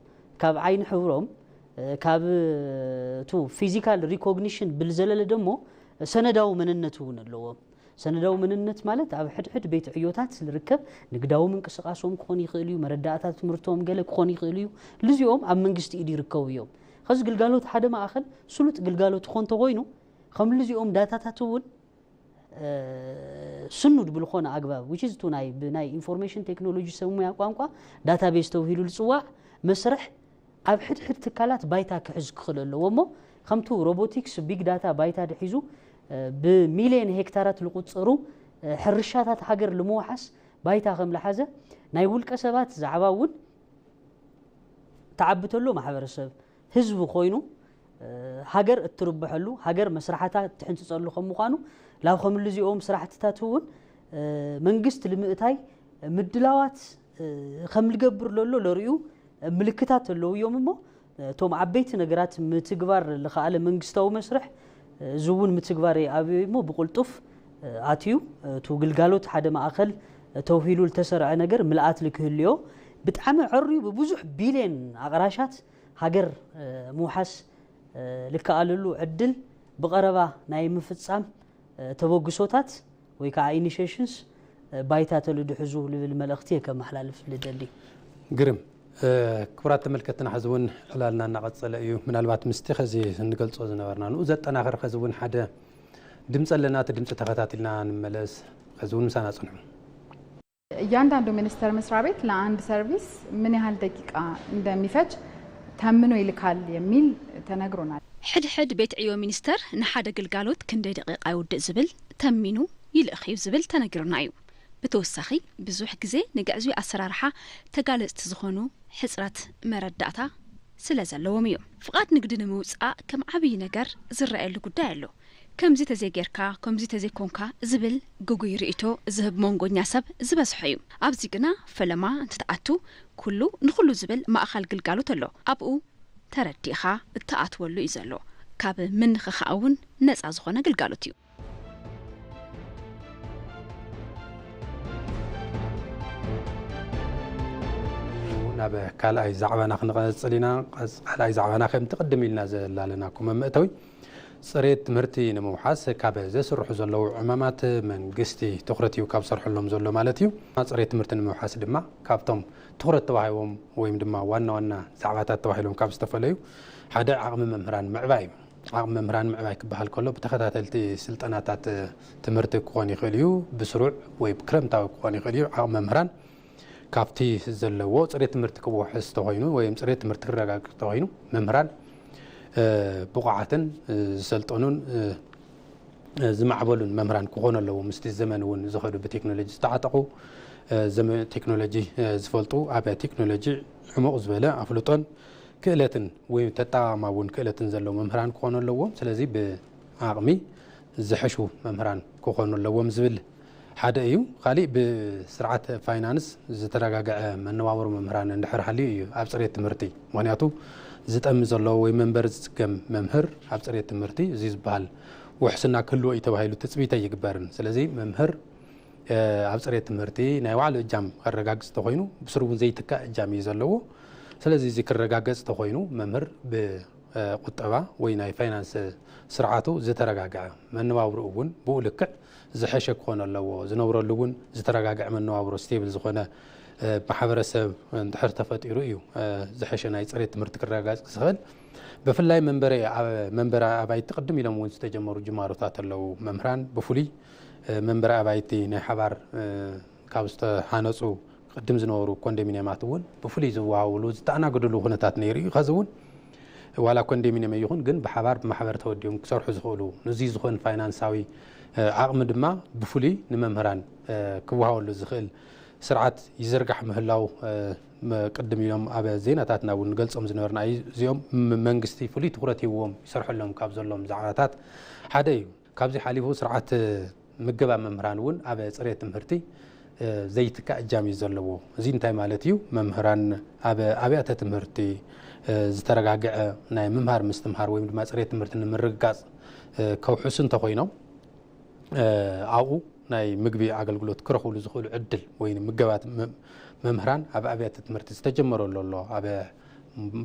ካብ ዓይኒ ሕብሮም፣ ካብ ቱ ፊዚካል ሪኮግኒሽን ብልዘለለ ደሞ ሰነዳዊ መንነት እውን ኣለዎም። ሰነዳዊ መንነት ማለት ኣብ ሕድሕድ ቤት ዕዮታት ዝርከብ ንግዳዊ ምንቅስቃሶም ክኾን ይኽእል እዩ፣ መረዳእታ ትምህርቶም ገለ ክኾን ይኽእል እዩ። ልዚኦም ኣብ መንግስቲ ኢድ ይርከቡ እዮም። ኸዚ ግልጋሎት ሓደ ማእኸል ስሉጥ ግልጋሎት ኾን ተኾይኑ ከም ልዚኦም ዳታታት እውን ስኑድ ብልኾነ ኣግባብ which is ቱ ናይ ብናይ ኢንፎርሜሽን ቴክኖሎጂ ሰሙያ ቋንቋ ዳታቤዝ ተውሂሉ ዝፅዋዕ መስርሕ ኣብ ሕድሕድ ትካላት ባይታ ክሕዝ ክኽእል ኣለዎ እሞ ከምቱ ሮቦቲክስ ቢግ ዳታ ባይታ ድሒዙ ብሚልዮን ሄክታራት ልቁፅሩ ሕርሻታት ሃገር ልምውሓስ ባይታ ከም ልሓዘ ናይ ውልቀ ሰባት ዛዕባ እውን ተዓቢ ተሎ ማሕበረሰብ ህዝቢ ኮይኑ ሃገር እትርብሐሉ ሃገር መስራሕታ እትሕንፅፀሉ ከም ምዃኑ ላብ ከምልዚኦም ስራሕትታት እውን መንግስት ልምእታይ ምድላዋት ከም ልገብር ለሎ ለርእዩ ምልክታት ኣለዉ እዮም እሞ እቶም ዓበይቲ ነገራት ምትግባር ልኸኣለ መንግስታዊ መስርሕ እዚ እውን ምትግባር ኣብዮ እሞ ብቁልጡፍ ኣትዩ እቱ ግልጋሎት ሓደ ማእኸል ተውሂሉ ልተሰርዐ ነገር ምልኣት ልክህልዮ ብጣዕሚ ዕርዩ ብብዙሕ ቢልየን ኣቕራሻት ሃገር ምውሓስ ልከኣለሉ ዕድል ብቐረባ ናይ ምፍጻም ተበግሶታት ወይ ከዓ ኢኒሽሽንስ ባይታ ተልድሕዙ ልብል መልእኽቲ እየ ከመሓላልፍ ልደሊ። ግርም። ክቡራት ተመልከትና ሕዚ እውን ዕላልና እናቐጸለ እዩ። ምናልባት ምስቲ ኸዚ እንገልጾ ዝነበርና ንኡ ዘጠናኽር ኸዚ እውን ሓደ ድምፂ ኣለና። እቲ ድምፂ ተኸታቲልና ንመለስ። ኸዚ እውን ምሳና ጽንሑ። እያንዳንዱ ሚኒስቴር መስሪያ ቤት ለአንድ ሰርቪስ ምን ያህል ደቂቃ እንደሚፈጅ ተምኖ ይልካል የሚል ተነግሮናል። ሕድሕድ ቤት ዕዮ ሚኒስተር ንሓደ ግልጋሎት ክንደይ ደቂቃ ይውድእ ዝብል ተሚኑ ይልእኽ እዩ ዝብል ተነጊሩና እዩ። ብተወሳኺ ብዙሕ ግዜ ንግዕዙይ ኣሰራርሓ ተጋለፅቲ ዝኾኑ ሕፅረት መረዳእታ ስለ ዘለዎም እዩ። ፍቓድ ንግዲ ንምውፃእ ከም ዓብዪ ነገር ዝረኣየሉ ጉዳይ ኣሎ። ከምዚ ተዘይጌርካ ከምዚ ተዘይኮንካ ዝብል ግጉይ ርእይቶ ዝህብ መንጎኛ ሰብ ዝበዝሖ እዩ። ኣብዚ ግና ፈለማ እንትትኣቱ ኩሉ ንኹሉ ዝብል ማእኸል ግልጋሎት ኣሎ። ኣብኡ ተረዲእኻ እትኣትወሉ እዩ ዘሎ። ካብ ምንኽኻእ እውን ነፃ ዝኾነ ግልጋሎት እዩ። ናብ ካልኣይ ዛዕባና ክንቐፅል ኢና። ካልኣይ ዛዕባና ከምቲ ቅድም ኢልና ዘላለናኩም መእተዊ ፅሬት ትምህርቲ ንምውሓስ ካብ ዘስርሑ ዘለዉ ዕማማት መንግስቲ ትኹረት እዩ ካብ ዝሰርሐሎም ዘሎ ማለት እዩ። ፅሬት ትምህርቲ ንምውሓስ ድማ ካብቶም ትኹረት ተዋሂቦም ወይም ድማ ዋና ዋና ዛዕባታት ተባሂሎም ካብ ዝተፈለዩ ሓደ ዓቕሚ መምህራን ምዕባይ እዩ። ዓቕሚ መምህራን ምዕባይ ክበሃል ከሎ ብተኸታተልቲ ስልጠናታት ትምህርቲ ክኾን ይኽእል እዩ፣ ብስሩዕ ወይ ክረምታዊ ክኾን ይኽእል እዩ። ዓቕሚ መምህራን ካብቲ ዘለዎ ፅሬት ትምህርቲ ክወሕስ ተኾይኑ ወይ ፅሬት ትምህርቲ ክረጋግፅ ተኾይኑ መምህራን ብቑዓትን ዝሰልጠኑን ዝማዕበሉን መምህራን ክኾኑ ኣለዎም። ምስቲ ዘመን እውን ዝኸዱ ብቴክኖሎጂ ዝተዓጠቑ ቴክኖሎጂ ዝፈልጡ ኣብ ቴክኖሎጂ ዕሙቕ ዝበለ ኣፍልጦን ክእለትን ወይ ተጠቓማ እውን ክእለትን ዘለዎም መምህራን ክኾኑ ኣለዎም። ስለዚ ብዓቕሚ ዝሐሹ መምህራን ክኾኑ ኣለዎም ዝብል ሓደ እዩ። ካሊእ ብስርዓት ፋይናንስ ዝተረጋገዐ መነባብሮ መምህራን እንድሕር ሃልዩ እዩ ኣብ ፅሬት ትምህርቲ። ምክንያቱ ዝጠሚ ዘሎ ወይ መንበሪ ዝፅገም መምህር ኣብ ፅሬት ትምህርቲ እዚ ዝበሃል ውሕስና ክህልዎ እዩ ተባሂሉ ትፅቢት ኣይግበርን። ስለዚ መምህር ኣብ ፅሬት ትምህርቲ ናይ ባዕሉ እጃም ከረጋግፅ ተኮይኑ ብስሩ እውን ዘይትካእ እጃም እዩ ዘለዎ። ስለዚ እዚ ክረጋገፅ ተኮይኑ መምህር ብቁጠባ ወይ ናይ ፋይናንስ ስርዓቱ ዝተረጋግዐ መነባብርኡ እውን ብኡ ልክዕ ዝሐሸ ክኾን ኣለዎ። ዝነብረሉ እውን ዝተረጋግዐ መነባብሮ ስቴብል ዝኾነ ማሕበረሰብ እንድሕር ተፈጢሩ እዩ ዝሐሸ ናይ ፅሬት ትምህርቲ ክረጋገፅ ዝኽእል። ብፍላይ መንበረ ኣባይቲ ቅድም ኢሎም እውን ዝተጀመሩ ጅማሮታት ኣለዉ። መምህራን ብፍሉይ መንበረ ኣባይቲ ናይ ሓባር ካብ ዝተሃነፁ ቅድም ዝነበሩ ኮንዶሚንየማት እውን ብፍሉይ ዝወሃብሉ ዝተኣናገድሉ ኩነታት ነይሩ እዩ። ከዚ እውን ዋላ ኮንዶሚንየም ይኹን ግን ብሓባር ብማሕበር ተወዲኦም ክሰርሑ ዝኽእሉ ንዙይ ዝኾን ፋይናንሳዊ ዓቕሚ ድማ ብፍሉይ ንመምህራን ክወሃበሉ ዝኽእል ስርዓት ይዝርጋሕ ምህላው ቅድም ኢሎም ኣብ ዜናታትና እውን ንገልጾም ዝነበርና እዩ። እዚኦም መንግስቲ ፍሉይ ትኩረት ሂዎም ይሰርሐሎም ካብ ዘሎም ዛዕባታት ሓደ እዩ። ካብዚ ሓሊፉ ስርዓት ምገባ መምህራን እውን ኣብ ፅሬት ትምህርቲ ዘይትካእ እጃም እዩ ዘለዎ። እዚ እንታይ ማለት እዩ? መምህራን ኣብ ኣብያተ ትምህርቲ ዝተረጋግዐ ናይ ምምሃር ምስትምሃር ወይም ድማ ፅሬት ትምህርቲ ንምርግጋፅ ከውሕሱ እንተኮይኖም ኣብኡ ናይ ምግቢ ኣገልግሎት ክረኽብሉ ዝኽእሉ ዕድል ወይ ምገባት መምህራን ኣብ ኣብያተ ትምህርቲ ዝተጀመረሉ ኣሎ። ኣብ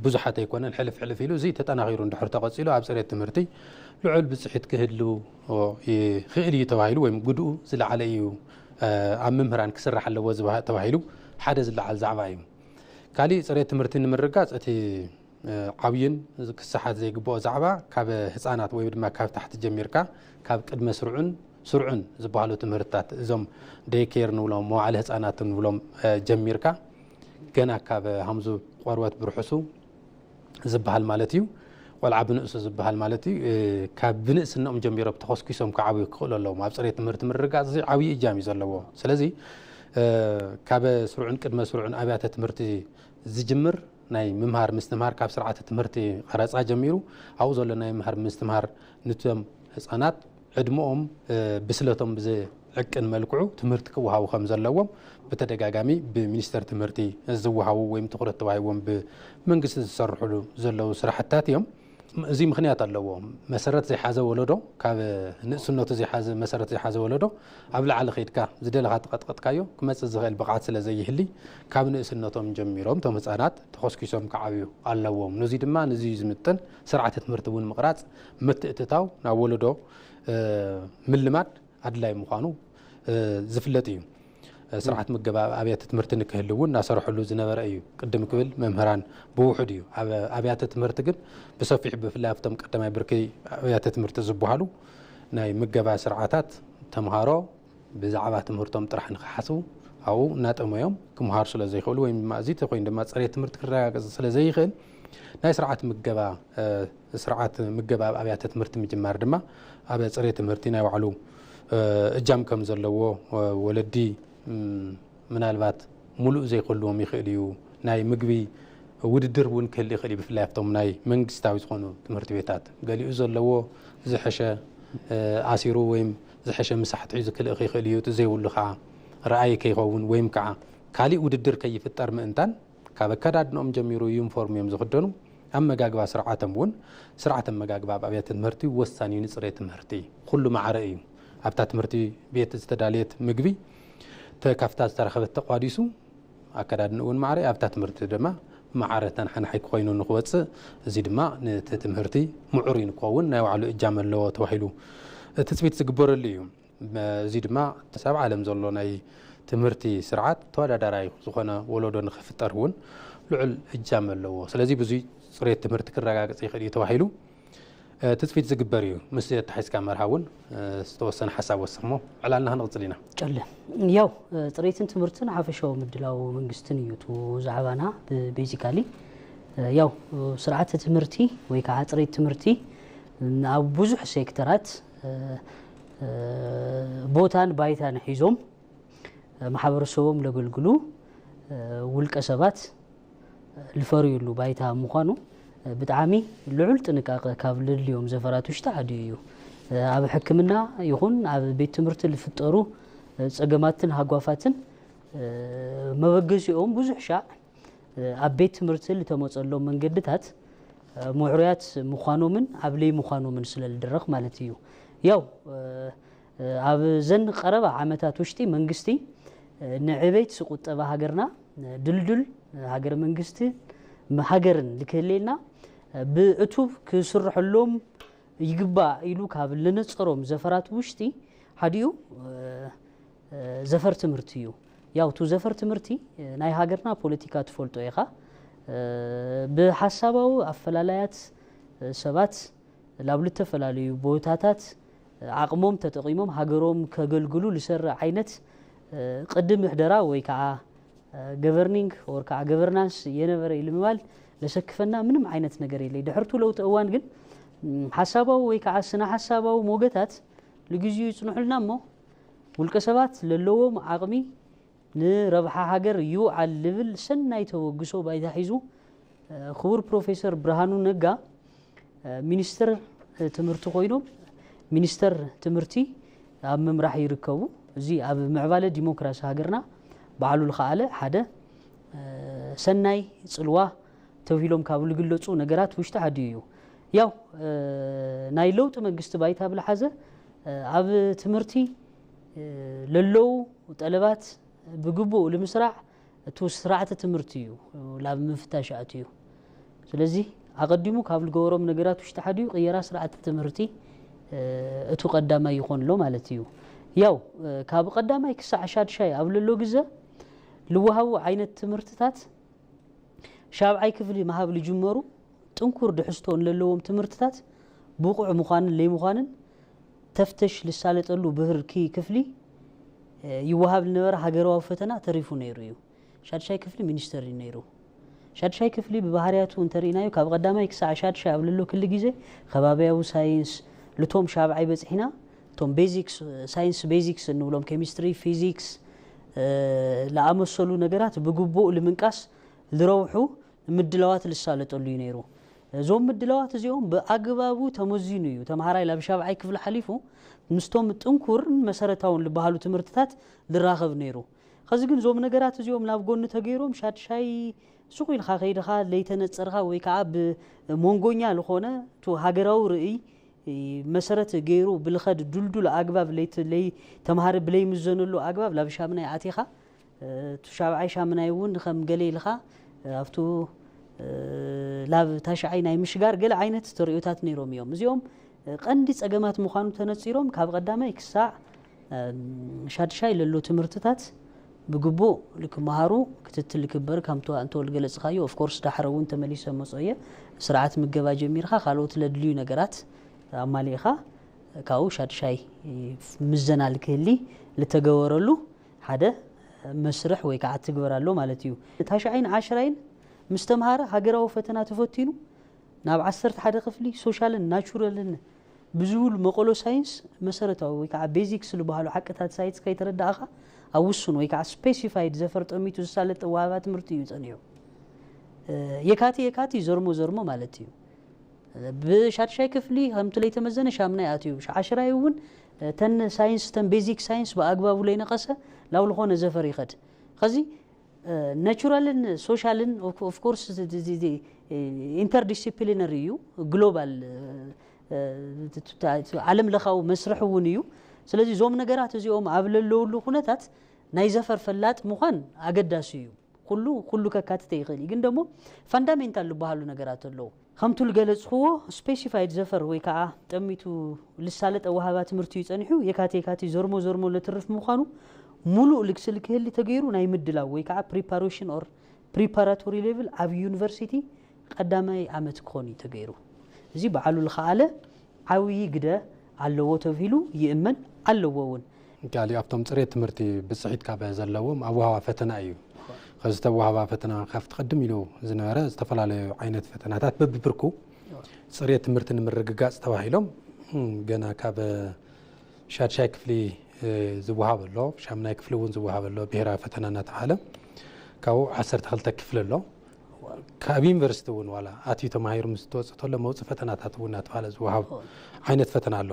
ብዙሓት ኣይኮነን ሕልፍ ሕልፍ ኢሉ እዚ ተጠናኺሩ እንድሕር ተቐፂሉ ኣብ ፅሬት ትምህርቲ ልዑል ብፅሒት ክህሉ ይኽእል እዩ ተባሂሉ ወይም ግድኡ ዝለዓለ እዩ ኣብ መምህራን ክስራሕ ኣለዎ ተባሂሉ ሓደ ዝለዓል ዛዕባ እዩ። ካሊእ ፅሬት ትምህርቲ ንምርጋፅ እቲ ዓብይን ክሰሓት ዘይግብኦ ዛዕባ ካብ ህፃናት ወይ ድማ ካብ ታሕቲ ጀሚርካ ካብ ቅድመ ስርዑን ስርዑን ዝበሃሉ ትምህርትታት እዞም ደይኬር ንብሎም መዋዕለ ህፃናት ንብሎም ጀሚርካ ገና ካብ ሃምዙ ቆርበት ብርሑሱ ዝበሃል ማለት እዩ። ቆልዓ ብንእሱ ዝበሃል ማለት እዩ። ካብ ብንእስነኦም ጀሚሮም ተኸስኪሶም ክዓብዩ ክኽእሉ ኣለዎም። ኣብ ፅሬት ትምህርቲ ምርጋፅ እዚ ዓብዪ እጃም እዩ ዘለዎ። ስለዚ ካብ ስርዑን ቅድመ ስርዑን ኣብያተ ትምህርቲ ዝጅምር ናይ ምምሃር ምስትምሃር ካብ ስርዓተ ትምህርቲ ቀረፃ ጀሚሩ ኣብኡ ዘሎ ናይ ምምሃር ምስትምሃር ንቶም ህፃናት ዕድመኦም ብስለቶም ብዝዕቅን መልክዑ ትምህርቲ ክወሃቡ ከም ዘለዎም ብተደጋጋሚ ብሚኒስተር ትምህርቲ ዝወሃቡ ወይም ትኩረት ተዋሂቦም ብመንግስቲ ዝሰርሕሉ ዘለዉ ስራሕትታት እዮም። እዚ ምኽንያት ኣለዎ። መሰረት ዘይሓዘ ወለዶ ካብ ንእስነቱ ዘይሓዘ መሰረት ዘይሓዘ ወለዶ ኣብ ላዕሊ ከይድካ ዝደለኻ ተቐጥቀጥካዮ ክመፅእ ዝኽእል ብቕዓት ስለ ዘይህሊ ካብ ንእስነቶም ጀሚሮም እቶም ህፃናት ተኾስኪሶም ክዓብዩ ኣለዎም። ነዚ ድማ ንዚ ዝምጥን ስርዓተ ትምህርቲ እውን ምቕራፅ ምትእትታው ናብ ወለዶ ምልማድ ኣድላይ ምዃኑ ዝፍለጥ እዩ። ስርዓት ምገባ ኣብያተ ትምህርቲ ንክህል እውን እናሰርሐሉ ዝነበረ እዩ። ቅድም ክብል መምህራን ብውሑድ እዩ። ኣብ ኣብያተ ትምህርቲ ግን ብሰፊሑ ብፍላይ ኣብቶም ቀዳማይ ብርኪ ኣብያተ ትምህርቲ ዝበሃሉ ናይ ምገባ ስርዓታት ተምሃሮ ብዛዕባ ትምህርቶም ጥራሕ ንክሓስቡ ኣብኡ እናጠመዮም ክምሃሩ ስለ ዘይኽእሉ ወይም ድማ እዚ ተኮይኑ ድማ ፅሬት ትምህርቲ ክረጋገፅ ስለ ዘይኽእል ናይ ስርዓት ምገባ ስርዓት ምገባ ኣብ ኣብያተ ትምህርቲ ምጅማር ድማ ኣብ ፅሬት ትምህርቲ ናይ ባዕሉ እጃም ከም ዘለዎ ወለዲ ምናልባት ሙሉእ ዘይክህልዎም ይኽእል እዩ። ናይ ምግቢ ውድድር እውን ክህል ይኽእል እዩ። ብፍላይ ኣብቶም ናይ መንግስታዊ ዝኾኑ ትምህርቲ ቤታት ገሊኡ ዘለዎ ዝሐሸ ኣሲሩ ወይም ዝሐሸ ምሳሕ ትሒዙ ክልእኽ ይኽእል እዩ። እቲ ዘይብሉ ከዓ ረኣይ ከይኸውን ወይም ከዓ ካሊእ ውድድር ከይፍጠር ምእንታን ካብ ኣከዳድንኦም ጀሚሩ ዩኒፎርም እዮም ዝኽደኑ። ኣመጋግባ ስርዓቶም እውን ስርዓት ኣመጋግባ ኣብ ኣብያተ ትምህርቲ ወሳኒ እዩ ንፅሬት ትምህርቲ። ኩሉ ማዕረ እዩ። ኣብታ ትምህርቲ ቤት ዝተዳለየት ምግቢ ተ- ካብታ ዝተረኸበት ተቋዲሱ ኣከዳድንኡ እውን ማዕረ ኣብታ ትምህርቲ ድማ ማዕረ ተንሓንሓይ ክኮይኑ ንክወፅእ እዚ ድማ ነቲ ትምህርቲ ምዑር እዩ ንክኸውን ናይ ባዕሉ እጃም ኣለዎ ተባሂሉ ትፅቢት ዝግበረሉ እዩ። እዚ ድማ ሰብ ዓለም ዘሎ ናይ ትምህርቲ ስርዓት ተወዳዳራይ ዝኾነ ወለዶ ንክፍጠር እውን ልዑል እጃም ኣለዎ። ስለዚ ብዙይ ፅሬት ትምህርቲ ክረጋግፅ ይኽእል እዩ ተባሂሉ ትፅቢት ዝግበር እዩ። ምስ ተሓዝካ መርሃ እውን ዝተወሰነ ሓሳብ ወስኽሞ ዕላልና ክንቕፅል ኢና። ጨለ ያው ፅሬትን ትምህርትን ሓፈሻዊ ምድላው መንግስትን እዩ። እቲ ዛዕባና ቤዚካሊ ያው ስርዓተ ትምህርቲ ወይ ከዓ ፅሬት ትምህርቲ ኣብ ብዙሕ ሴክተራት ቦታን ባይታን ሒዞም ማሕበረሰቦም ለገልግሉ ውልቀ ሰባት ልፈርዩሉ ባይታ ምዃኑ ብጣዕሚ ልዑል ጥንቃቐ ካብ ልድልዮም ዘፈራት ውሽጢ ሓደ እዩ። ኣብ ሕክምና ይኹን ኣብ ቤት ትምህርቲ ልፍጠሩ ፀገማትን ሃጓፋትን መበገሲኦም ብዙሕ ሻዕ ኣብ ቤት ትምህርቲ ልተመፀሎም መንገድታት ምዕሩያት ምዃኖምን ኣብ ለይ ምዃኖምን ስለ ልድረኽ ማለት እዩ። ያው ኣብ ዘን ቀረባ ዓመታት ውሽጢ መንግስቲ ንዕቤት ቁጠባ ሃገርና ድልዱል ሃገረ መንግስቲ ሃገርን ልክህሌና ብእቱብ ክስርሐሎም ይግባእ ኢሉ ካብ ልነፀሮም ዘፈራት ውሽጢ ሓዲኡ ዘፈር ትምህርቲ እዩ። ያው ቱ ዘፈር ትምህርቲ ናይ ሃገርና ፖለቲካ ትፈልጦ ኢኻ። ብሓሳባዊ ኣፈላላያት ሰባት ናብ ልተፈላለዩ ቦታታት ዓቕሞም ተጠቒሞም ሃገሮም ከገልግሉ ልሰርዕ ዓይነት ቅዲ ምሕደራ ወይ ከዓ ገቨርኒንግ ወር ከዓ ገቨርናንስ የነበረ ኢሉ ምባል ለሰክፈና ምንም ዓይነት ነገር የለይ። ድሕርቱ ለውጢ እዋን ግን ሓሳባዊ ወይ ከዓ ስነ ሓሳባዊ ሞገታት ልግዚኡ ይፅንሑልና እሞ ውልቀ ሰባት ለለዎም ዓቕሚ ንረብሓ ሃገር ይውዓል ልብል ሰናይ ተበግሶ ባይታ ሒዙ ክቡር ፕሮፌሰር ብርሃኑ ነጋ ሚኒስትር ትምህርቲ ኮይኖም ሚኒስተር ትምህርቲ ኣብ ምምራሕ ይርከቡ። እዚ ኣብ ምዕባለ ዲሞክራሲ ሃገርና ባዕሉ ዝኸኣለ ሓደ ሰናይ ፅልዋ ተብሂሎም ካብ ዝግለፁ ነገራት ውሽጢ ሓደ እዩ። ያው ናይ ለውጢ መንግስቲ ባይታ ብልሓዘ ኣብ ትምህርቲ ለለዉ ጠለባት ብግቡእ ልምስራዕ እቱ ስርዓተ ትምህርቲ እዩ ናብ ምፍታሽ ኣትዩ። ስለዚ ኣቐዲሙ ካብ ልገበሮም ነገራት ውሽጢ ሓደ እዩ ቅየራ ስርዓተ ትምህርቲ እቱ ቀዳማይ ይኾን ኣሎ ማለት እዩ። ያው ካብ ቀዳማይ ክሳዕ ሻድሻይ ኣብ ለሎ ግዘ ልወሃቡ ዓይነት ትምህርትታት ሻብዓይ ክፍሊ ምሃብ ልጅመሩ ጥንኩር ድሕዝቶ ንለለዎም ትምህርትታት ብቑዕ ምዃንን ለይምዃንን ተፍተሽ ልሳለጠሉ ብህርኪ ክፍሊ ይወሃብ ልነበረ ሃገራዊ ፈተና ተሪፉ ነይሩ እዩ። ሻድሻይ ክፍሊ ሚኒስተር እዩ ነይሩ። ሻድሻይ ክፍሊ ብባህርያቱ እንተርኢናዮ ካብ ቀዳማይ ክሳዕ ሻድሻይ ኣብ ለሎ ክሊ ግዜ ከባብያዊ ሳይንስ ልቶም ሻብዓይ በፂሕና እቶም ቤዚክስ ሳይንስ ቤዚክስ እንብሎም ኬሚስትሪ፣ ፊዚክስ ለኣመሰሉ ነገራት ብግቡእ ልምንቃስ ልረውሑ ምድላዋት ልሳለጠሉ እዩ ነይሩ። እዞም ምድላዋት እዚኦም ብኣግባቡ ተመዚኑ እዩ ተምሃራይ ላብ ሻብዓይ ክፍሊ ሓሊፉ ምስቶም ጥንኩርን መሰረታውን ልበሃሉ ትምህርትታት ልራኸብ ነይሩ። ኸዚ ግን እዞም ነገራት እዚኦም ናብ ጎኒ ተገይሮም ሻድሻይ ሱቕ ኢልካ ከይድኻ ለይተነጸርካ ወይ ከዓ ብመንጎኛ ልኾነ እቲ ሃገራዊ ርእይ መሰረት ገይሩ ብልኸድ ዱልዱል ኣግባብ ለይት- ለይ ተምሃሪ ብለይምዘነሉ ኣግባብ ላብ ሻምናይ ኣቲኻ እ፣ እቲ ሻብዓይ ሻምናይ እውን ከም ገለ ኢልኻ እ፣ ኣብቱ እ፣ ላብ ታሽዓይ ናይ ምሽጋር ገለ ዓይነት ተርእዮታት ነይሮም እዮም። እዚኦም እ፣ ቀንዲ ጸገማት ምዃኑ ተነጺሮም ካብ ቀዳማይ ክሳዕ እም፣ ሻድሻይ ለሎ ትምህርትታት ብግቡእ ልክመሃሩ ክትትል ልክበር ከምቶ እንቶ ልገለጽኻዮ ኦፍኮርስ ዳሕረ እውን ተመሊሰ መጾ እየ ስርዓት ምገባ ጀሚርካ ካልኦት ለድልዩ ነገራት ኣማሊእኻ ካብኡ ሻድሻይ ምዘና ልክህሊ ልተገበረሉ ሓደ መስርሕ ወይ ከዓ ትግበር ኣሎ ማለት እዩ። ታሽዓይን ዓሽራይን ምስ ተምሃረ ሃገራዊ ፈተና ተፈቲኑ ናብ ዓሰርተ ሓደ ክፍሊ ሶሻልን ናቹራልን ብዝብል መቐሎ ሳይንስ መሰረታዊ ወይ ከዓ ቤዚክስ ዝበሃሉ ሓቅታት ሳይንስ ከይተረዳእኻ ኣብ ውሱን ወይ ከዓ ስፔሲፋይድ ዘፈር ጠሚቱ ዝሳለጥ ወሃባ ትምህርቲ እዩ ፀኒሑ። የካቲ የካቲ ዘርሞ ዘርሞ ማለት እዩ። ብሻድሻይ ክፍሊ ከምቲ ለይተመዘነ ሻምናይ ኣትዩ ዓሽራይ እውን ተን ሳይንስ ተን ቤዚክ ሳይንስ ብኣግባቡ ለይነቐሰ ላው ልኾነ ዘፈር ይኸድ ኸዚ ናቹራልን ሶሻልን ኦፍኮርስ ኢንተርዲስፕሊነሪ እዩ ግሎባል ዓለም ለኻዊ መስርሕ እውን እዩ። ስለዚ እዞም ነገራት እዚኦም ኣብ ለለውሉ ኩነታት ናይ ዘፈር ፈላጥ ምዃን ኣገዳሲ እዩ። ኩሉ ኩሉ ከካትተ ይኽእል እዩ ግን ደሞ ፋንዳሜንታል ዝበሃሉ ነገራት ኣለዉ። ከምቱ ዝገለጽኽዎ ስፔሲፋይድ ዘፈር ወይ ከዓ ጠሚቱ ልሳለጠ ወሃባ ትምህርቲ እዩ ጸኒሑ የካቲ የካቲ ዘርሞ ዘርሞ ለትርፍ ምዃኑ ሙሉእ ልግሲ ልክህሊ ተገይሩ ናይ ምድላው ወይ ከዓ ፕሪፓሬሽን ኦር ፕሪፓራቶሪ ሌቭል ኣብ ዩኒቨርሲቲ ቀዳማይ ዓመት ክኾን እዩ ተገይሩ። እዚ በዓሉ ልኸኣለ ዓብዪ ግደ ኣለዎ ተብሂሉ ይእመን ኣለዎ እውን። ካሊእ ኣብቶም ፅሬት ትምህርቲ ብፅሒት ካብ ዘለዎም ኣወሃባ ፈተና እዩ። ከዚ ተወሃባ ፈተና ካብቲ ቅድም ኢሉ ዝነበረ ዝተፈላለዩ ዓይነት ፈተናታት በብብርኩ ፅሬት ትምህርቲ ንምርግጋፅ ተባሂሎም ገና ካብ ሻድሻይ ክፍሊ ዝወሃብ ኣሎ፣ ሻምናይ ክፍሊ እውን ዝወሃብ ኣሎ፣ ብሄራዊ ፈተና እናተባሃለ ካብኡ ዓሰርተ ክልተ ክፍሊ ኣሎ። ካብ ዩኒቨርሲቲ እውን ዋላ ኣትዩ ተማሂሩ ምስ ትወፅእ ተሎ መውፅእ ፈተናታት እውን እናተባሃለ ዝወሃብ ዓይነት ፈተና ኣሎ።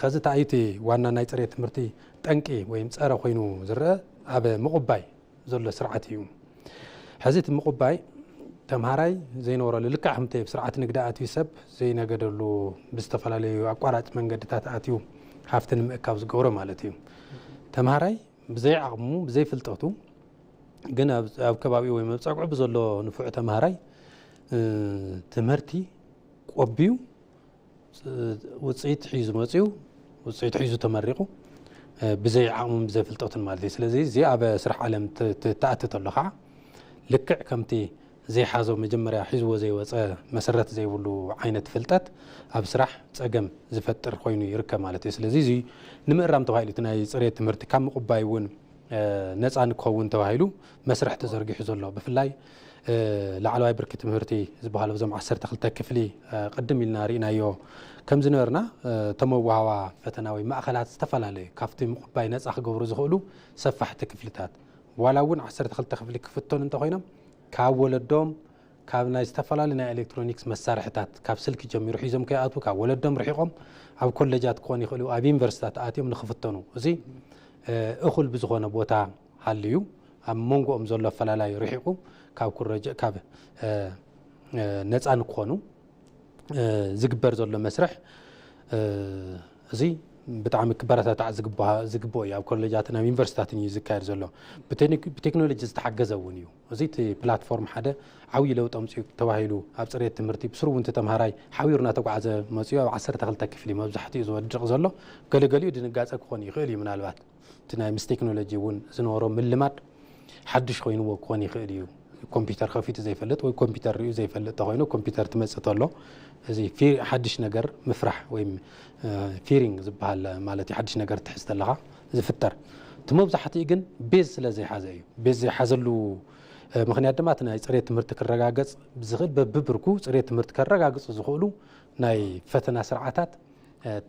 ኸዚ ተኣይቲ ዋና ናይ ፅሬት ትምህርቲ ጠንቂ ወይም ፀረ ኮይኑ ዝረአ ኣብ ምቑባይ ዘሎ ስርዓት እዩ። ሕዚ እቲ ምቑባይ ተምሃራይ ዘይነበረሉ ልክዕ ከምቲ ኣብ ስርዓት ንግዲ ኣትዩ ሰብ ዘይነገደሉ ብዝተፈላለዩ ኣቋራጭ መንገድታት ኣትዩ ሃፍቲ ንምእካብ ዝገብሮ ማለት እዩ። ተምሃራይ ብዘይ ዓቕሙ ብዘይ ፍልጠቱ ግን ኣብ ከባቢኡ ወይ መብፀግዑ ብዘሎ ንፉዕ ተምሃራይ ትምህርቲ ቆቢዩ ውፅኢት ሒዙ መፅዩ ውፅኢት ሒዙ ተመሪቑ ብዘይ ዓቕሙን ብዘይ ፍልጠቱን ማለት እዩ። ስለዚ እዚ ኣብ ስራሕ ዓለም ትኣቲ ተሎ ከዓ ልክዕ ከምቲ ዘይሓዞ መጀመርያ ሒዝዎ ዘይወፀ መሰረት ዘይብሉ ዓይነት ፍልጠት ኣብ ስራሕ ፀገም ዝፈጥር ኮይኑ ይርከብ ማለት እዩ። ስለዚ እዚ ንምእራም ተባሂሉ እቲ ናይ ፅሬት ትምህርቲ ካብ ምቕባይ እውን ነፃ ንክኸውን ተባሂሉ መስርሕ ተዘርጊሑ ዘሎ። ብፍላይ ላዕለዋይ ብርኪ ትምህርቲ ዝበሃሉ እዞም ዓሰርተ ክልተ ክፍሊ ቅድም ኢልና ርኢናዮ ከም ዝነበርና እቶም መዋሃባ ፈተና ወይ ማእኸላት ዝተፈላለዩ ካብቲ ምቕባይ ነፃ ክገብሩ ዝኽእሉ ሰፋሕቲ ክፍልታት ዋላ እውን ዓሰርተ ክልተ ክፍሊ ክፍተኑ እንተኮይኖም ካብ ወለዶም ካብ ናይ ዝተፈላለዩ ናይ ኤሌክትሮኒክስ መሳርሕታት ካብ ስልኪ ጀሚሩ ሒዞም ከይኣትዉ ካብ ወለዶም ርሒቆም ኣብ ኮሌጃት ክኾኑ ይኽእሉ ኣብ ዩኒቨርሲታት ኣትዮም ንክፍተኑ እዚ እኹል ብዝኾነ ቦታ ሃልዩ ኣብ መንጎኦም ዘሎ ኣፈላላይ ርሒቑ ካብ ኩረጀ ካብ ነፃ ንክኾኑ ዝግበር ዘሎ መስርሕ እዚ ብጣዕሚ ክበረታታዕ ዝግብኦ እዩ። ኣብ ኮሌጃትን ኣብ ዩኒቨርሲታትን እዩ ዝካየድ ዘሎ። ብቴክኖሎጂ ዝተሓገዘ እውን እዩ። እዚ እቲ ፕላትፎርም ሓደ ዓብዪ ለውጢ ኣምፅኡ ተባሂሉ ኣብ ፅሬት ትምህርቲ ብስሩ እውን ተምሃራይ ሓቢሩ እናተጓዓዘ መፅኡ ኣብ ዓሰርተ ክልተ ክፍሊ መብዛሕትኡ ዝወድቕ ዘሎ ገለገሊኡ ድንጋፀ ክኾን ይኽእል እዩ ምናልባት እቲ ናይ ምስ ቴክኖሎጂ እውን ዝነበሮ ምልማድ ሓድሽ ኮይንዎ ክኾን ይኽእል እዩ። ኮምፒውተር ከፊቱ ዘይፈልጥ ወይ ኮምፒውተር ሪኡ ዘይፈልጥ ተኮይኑ ኮምፒውተር ትመፅእ ተሎ እዚ ሓድሽ ነገር ምፍራሕ ወይ ፊሪንግ ዝበሃል ማለት እዩ። ሓድሽ ነገር ትሕዝ ተለካ ዝፍጠር እቲ መብዛሕትኡ ግን ቤዝ ስለ ዘይሓዘ እዩ። ቤዝ ዘይሓዘሉ ምክንያት ድማ እቲ ናይ ፅሬት ትምህርቲ ክረጋገፅ ዝኽእል በብብርኩ ፅሬት ትምህርቲ ከረጋግፁ ዝኽእሉ ናይ ፈተና ስርዓታት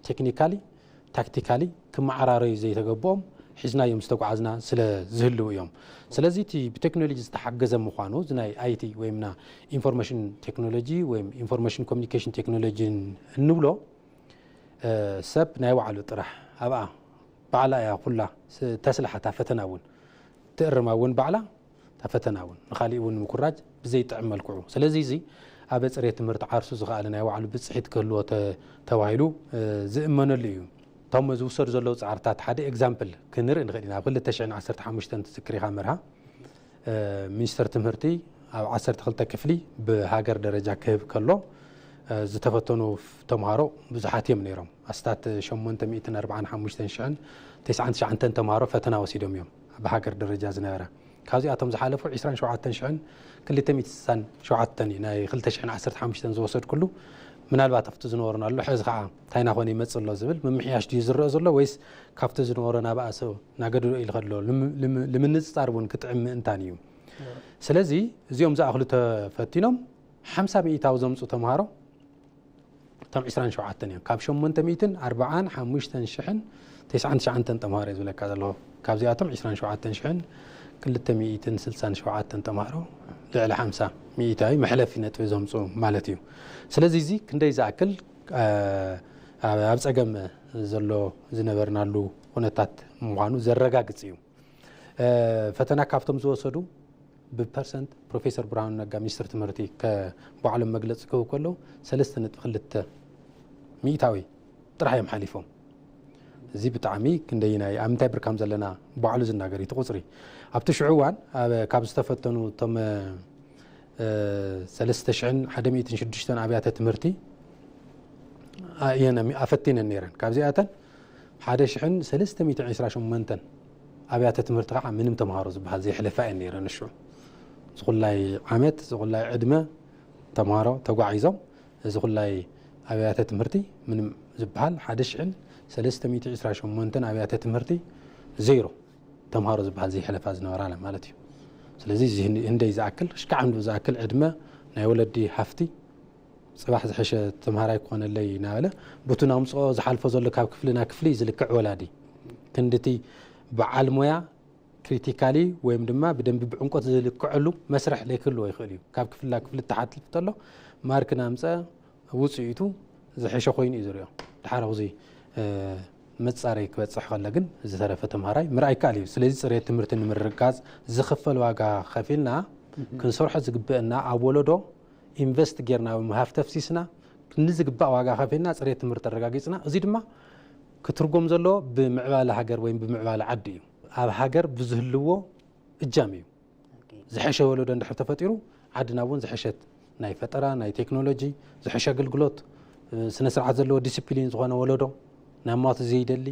ቴክኒካሊ ታክቲካሊ ክመዓራረዩ ዘይተገብኦም ሒዝናዮም ዝተጓዓዝና ስለ ዝህልው እዮም። ስለዚ እቲ ብቴክኖሎጂ ዝተሓገዘ ምዃኑ እዚ ናይ ኣይቲ ወይም ና ኢንፎርሜሽን ቴክኖሎጂ ወይም ኢንፎርሜሽን ኮሚኒኬሽን ቴክኖሎጂ እንብሎ ሰብ ናይ ባዕሉ ጥራሕ ኣብኣ ባዕላ እያ ኩላ ተስልሓታ ፈተና እውን ትእርማ እውን ባዕላ እታ ፈተና እውን ንካሊእ እውን ንምኩራጅ ብዘይጥዕም መልክዑ ስለዚ እዚ ኣብ ፅሬት ትምህርቲ ዓርሱ ዝኸኣለ ናይ ባዕሉ ብፅሒት ክህልዎ ተባሂሉ ዝእመነሉ እዩ። እቶም ዝውሰዱ ዘለዉ ፃዕርታት ሓደ ኤግዛምፕል ክንርኢ ንኽእል ኢና። ኣብ ክልተ ሽሕን ዓሰርተ ሓሙሽተን ትዝክር ኢኻ መርሃ ሚኒስተር ትምህርቲ ኣብ ዓሰርተ ክልተ ክፍሊ ብሃገር ደረጃ ክህብ ከሎ ዝተፈተኑ ተምሃሮ ብዙሓት እዮም ነይሮም። ኣስታት ሸሞንተ ሚእትን ኣርባዓን ሓሙሽተን ሽሕን ተስዓን ትሽዓንተን ተምሃሮ ፈተና ወሲዶም እዮም ብሃገር ደረጃ ዝነበረ። ካብዚኣቶም ዝሓለፉ ዕስራን ሸውዓተን ሽሕን ክልተ ሚእትን ስሳን ሸውዓተን እዩ ናይ ክልተ ሽሕን ዓሰርተ ሓሙሽተን ዝወሰድኩሉ። ምናልባት ኣብቲ ዝነበሩን ኣሎ ሕዚ ከዓ እንታይ ናኾነ ይመፅእ ኣሎ ዝብል ምምሕያሽ ድዩ ዝረአ ዘሎ ወይስ ካብቲ ዝነበሮ ናብኣ ሰው ናገድዶ ኢሉ ከሎ ልምንፅፃር እውን ክጥዕም ምእንታን እዩ። ስለዚ እዚኦም ዝኣኽሉ ተፈቲኖም ሓምሳ ሚእታዊ ዘምፁ ተምሃሮ እቶም ዕስራን ሸውዓተን እዮም። ካብ ሸሞንተ ሚእትን ኣርባዓን ሓሙሽተን ሽሕን ተስዓን ትሽዓንተን ተምሃሮ እየ ዝብለካ ዘለኹ። ካብዚኣቶም ዕስራን ሸውዓተን ሽሕን ክልተ ሚእትን ስልሳን ሸውዓተን ተምሃሮ ልዕሊ ሓምሳ ሚእታዊ መሕለፊ ነጥቢ ዘምፁ ማለት እዩ። ስለዚ እዚ ክንደይ ዝኣክል ኣብ ፀገም ዘሎ ዝነበርናሉ ኩነታት ምዃኑ ዘረጋግፅ እዩ። ፈተና ካብቶም ዝወሰዱ ብፐርሰንት ፕሮፌሰር ብርሃኑ ነጋ ሚኒስትር ትምህርቲ ባዕሎም መግለፂ ክህቡ ከለዉ ሰለስተ ነጥቢ ክልተ ሚእታዊ ጥራሕ እዮም ሓሊፎም። እዚ ብጣዕሚ ክንደይናይ ኣብ ምንታይ ብርካም ዘለና ባዕሉ ዝናገር እቲ ቁፅሪ ኣብቲ ሽዑ እዋን ካብ ዝተፈተኑ እቶም ሰለስተ ሽሕን ሓደ ሚእትን ሽዱሽተን ኣብያተ ትምህርቲ እየን ኣፈቲነን ነይረን። ካብዚኣተን ሓደ ሽሕን ሰለስተ ሚእትን ዕስራ ሸሞንተን ኣብያተ ትምህርቲ ከዓ ምንም ተምሃሮ ዝበሃል ዘይሕለፋ እየን ነይረን። ንሽዑ ዝኹላይ ዓመት ዝኹላይ ዕድመ ተምሃሮ ተጓዒዞም እዚ ኩላይ ኣብያተ ትምህርቲ ምንም ዝበሃል ሓደ ሽሕን ሰለስተ ሚእትን ዕስራ ሸሞንተን ኣብያተ ትምህርቲ ዜሮ ተምሃሮ ዝበሃል ዘይሕለፋ ዝነበራ ማለት እዩ። ስለዚ እዚ ህንደይ ዝኣክል ሽካዕ ክንድኡ ዝኣክል ዕድመ ናይ ወለዲ ሃፍቲ ፅባሕ ዝሐሸ ተምሃራይ ክኾነለይ እናበለ ብቱ ናምፅኦ ዝሓልፎ ዘሎ ካብ ክፍሊ ናብ ክፍሊ እዩ ዝልክዕ ወላዲ ክንድቲ በዓል ሞያ ክሪቲካሊ ወይም ድማ ብደንቢ ብዕምቆት ዝልክዐሉ መስርሕ ዘይክህልዎ ይኽእል እዩ። ካብ ክፍሊ ናብ ክፍሊ ተሓልፍ ተሎ ማርክ ናምፀ ውፅኢቱ ዝሐሸ ኮይኑ እዩ ዝሪኦ። ድሓር ኣብዚ መፃረይ ክበፅሕ ከሎ ግን ዝተረፈ ተምሃራይ ምርኣይ ይከኣል እዩ። ስለዚ ፅሬት ትምህርቲ ንምርግጋፅ ዝኽፈል ዋጋ ከፊልና ክንሰርሖ ዝግበአና ኣብ ወለዶ ኢንቨስት ጌርና ምሃፍ ተፍሲስና ንዝግባእ ዋጋ ከፊልና ፅሬት ትምህርቲ ኣረጋጊፅና እዚ ድማ ክትርጎም ዘለዎ ብምዕባለ ሃገር ወይም ብምዕባለ ዓዲ እዩ። ኣብ ሃገር ብዝህልዎ እጃም እዩ። ዝሐሸ ወለዶ እንድሕር ተፈጢሩ ዓድና እውን ዝሐሸት ናይ ፈጠራ ናይ ቴክኖሎጂ ዝሐሸ ኣገልግሎት ስነ ስርዓት ዘለዎ ዲስፕሊን ዝኾነ ወለዶ ናብ ሞት ዘይደሊ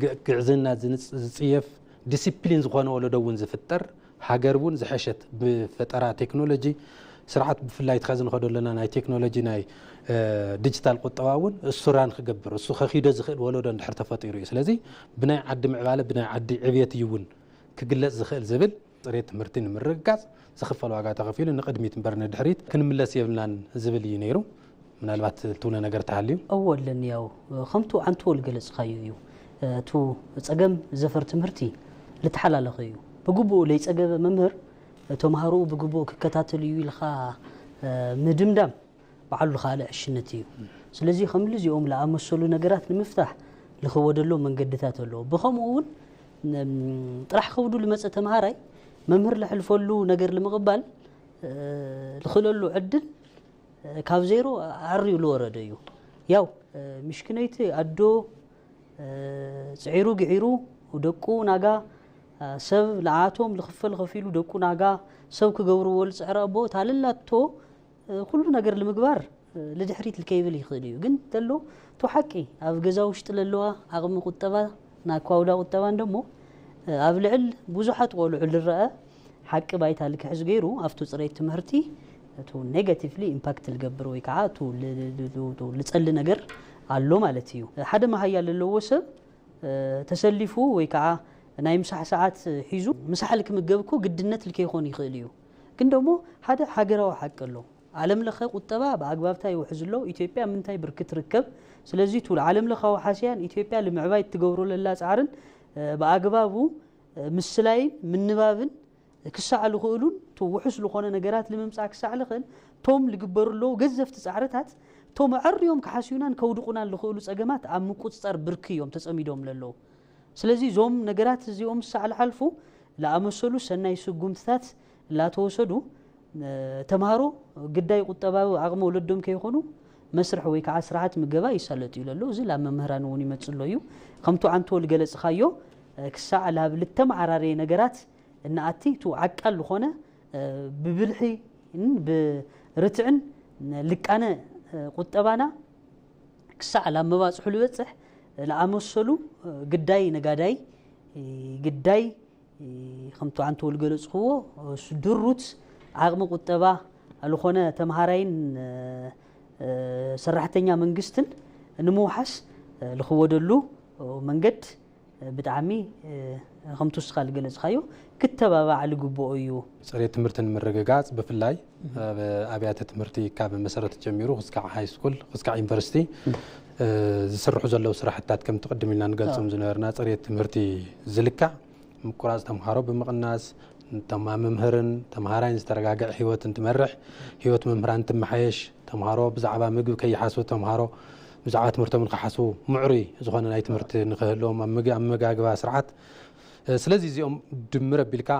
ግ- ግዕዝና ዝንጽ- ዝጽየፍ ዲሲፕሊን ዝኾነ ወለዶ እውን ዝፍጠር፣ ሃገር እውን ዝሐሸት ብፈጠራ ቴክኖሎጂ ስርዓት፣ ብፍላይ እቲ ኸዚ ንኸዶ ኣለና ናይ ቴክኖሎጂ ናይ እ፣ ዲጂታል ቁጠባ እውን እሱራን ክገብር እሱ ከኺዶ ዝኽእል ወለዶ እንድሕር ተፈጢሩ እዩ። ስለዚ ብናይ ዓዲ ምዕባለ ብናይ ዓዲ ዕብየት እዩ እውን ክግለጽ ዝኽእል ዝብል ጽሬት ትምህርቲ ንምርግጋጽ ዝኽፈል ዋጋ ተኸፊሉ ንቕድሚት እምበር ንድሕሪት ክንምለስ የብልናን ዝብል እዩ ነይሩ። ምናልባት ትብሎ ነገር ተሃልዩ? እወ ኣለኒ። ያው ከምቱ ዓንትዎ ዝገለጽካዮ እዩ። እቱ ጸገም ዘፈር ትምህርቲ ልተሓላለኸ እዩ። ብግቡእ ለይጸገበ መምህር ተምሃሮኡ ብግቡእ ክከታተል እዩ ኢልካ ምድምዳም ባዕሉ ካልእ ዕሽነት እዩ። ስለዚ ከምዚ እዚኦም ለኣመሰሉ ነገራት ንምፍታሕ ልኽወደሎ መንገድታት ኣለዎ። ብኸምኡ እውን ጥራሕ ከብዱ ልመጸ ተምሃራይ መምህር ለሕልፈሉ ነገር ልምቕባል ልኽእለሉ ዕድል ካብ ዜሮ ኣዕርዩ ልወረደ እዩ። ያው ምሽክነይቲ ኣዶ ጽዒሩ ግዒሩ ደቁ ናጋ ሰብ ለዓቶም ልኽፈል ከፊሉ ደቁ ናጋ ሰብ ክገብርዎ ልጽዕረ ኣቦ ታልላቶ ኩሉ ነገር ልምግባር ልድሕሪት ልከይብል ይኽእል እዩ። ግን ተሎ እቲ ሓቂ ኣብ ገዛ ውሽጢ ለለዋ ዓቕሚ ቁጠባ ናኳውዳ ቁጠባን ደሞ ኣብ ልዕል ብዙሓት ቆልዑ ልረአ ሓቂ ባይታ ልክሕዝ ገይሩ ኣብቱ ጽሬት ትምህርቲ እቱ ኔጋቲቭሊ ኢምፓክት ልገብር ወይ ከዓ እቱ ል- ል- ል- እቱ ልጸሊ ነገር ኣሎ ማለት እዩ። ሓደ መሃያ ለለዎ ሰብ ተሰሊፉ ወይ ከዓ ናይ ምሳሕ ሰዓት ሒዙ ምሳሕ ልክምገብ እኮ ግድነት ልከይኾን ይኽእል እዩ። ግን ደሞ ሓደ ሃገራዊ ሓቂ ኣሎ። ዓለም ለኸ ቁጠባ ብኣግባብታ ይውሕዝ ኣሎ። ኢትዮጵያ ምንታይ ብርኪ ትርከብ? ስለዚ እቲ ዓለም ለኻዊ ሓስያን ኢትዮጵያ ልምዕባይ እትገብሮ ለላ ጻዕርን ብኣግባቡ ምስላይን ምንባብን ክሳዕ ልኽእሉን እቲ ውሑስ ልኾነ ነገራት ልምምጻእ ክሳዕ ልኽእል ቶም ልግበሩ ኣለዉ ገዘፍቲ ጻዕርታት ቶም ኣዕርዮም ክሓስዩናን ከውድቑናን ልኽእሉ ጸገማት ኣብ ምቁጽጻር ብርኪ እዮም ተጸሚዶም ለለዉ። ስለዚ እዞም ነገራት እዚኦም ሳዕ ልሓልፉ ለኣመሰሉ ሰናይ ስጉምትታት ላተወሰዱ ተምሃሮ ግዳይ ቁጠባዊ ዓቕሚ ወለዶም ከይኾኑ መስርሕ ወይ ከዓ ስርዓት ምገባ ይሳለጡ እዩ ለሎ። እዚ ላብ መምህራን እውን ይመፅእ ኣሎ እዩ። ከምቱ ዓንቶ ልገለፅኻዮ ክሳዕ ላብ ልተመዓራረየ ነገራት እናኣቲ ቱ ዓቃል ዝኾነ ብብልሒ ብርትዕን ልቃነ ቁጠባና ክሳዕ ላብ መባፅሑ ልበፅሕ ለኣመሰሉ ግዳይ ነጋዳይ ግዳይ ከምቱ ዓንቶ ልገለፅኽዎ ድሩት ዓቕሚ ቁጠባ ልኾነ ተምሃራይን ሰራሕተኛ መንግስትን ንምውሓስ ልኽወደሉ መንገድ ብጣዕሚ ከምቱ ስኻ ልገለፅኻዮ ክተባባዕ ልግብኦ እዩ። ፅሬት ትምህርቲ ንምርግጋፅ ብፍላይ ኣብ ኣብያተ ትምህርቲ ካብ መሰረት ጀሚሩ ክስካዕ ሃይ ስኩል ክስካዕ ዩኒቨርሲቲ ዝስርሑ ዘለዉ ስራሕትታት ከምቲ ቅድም ኢልና ንገልፆም ዝነበርና ፅሬት ትምህርቲ ዝልካዕ ምቁራፅ ተምሃሮ ብምቕናስ ተማ መምህርን ተምሃራይን ዝተረጋግዐ ህይወት እንትመርሕ ህይወት መምህራን እንትመሓየሽ ተምሃሮ ብዛዕባ ምግቢ ከይሓስቡ ተምሃሮ ብዛዕባ ትምህርቶም ንክሓስቡ ምዕሩይ ዝኾነ ናይ ትምህርቲ ንክህልዎም ኣብ መመጋግባ ስርዓት ስለዚ እዚኦም ድምር ኣቢልካ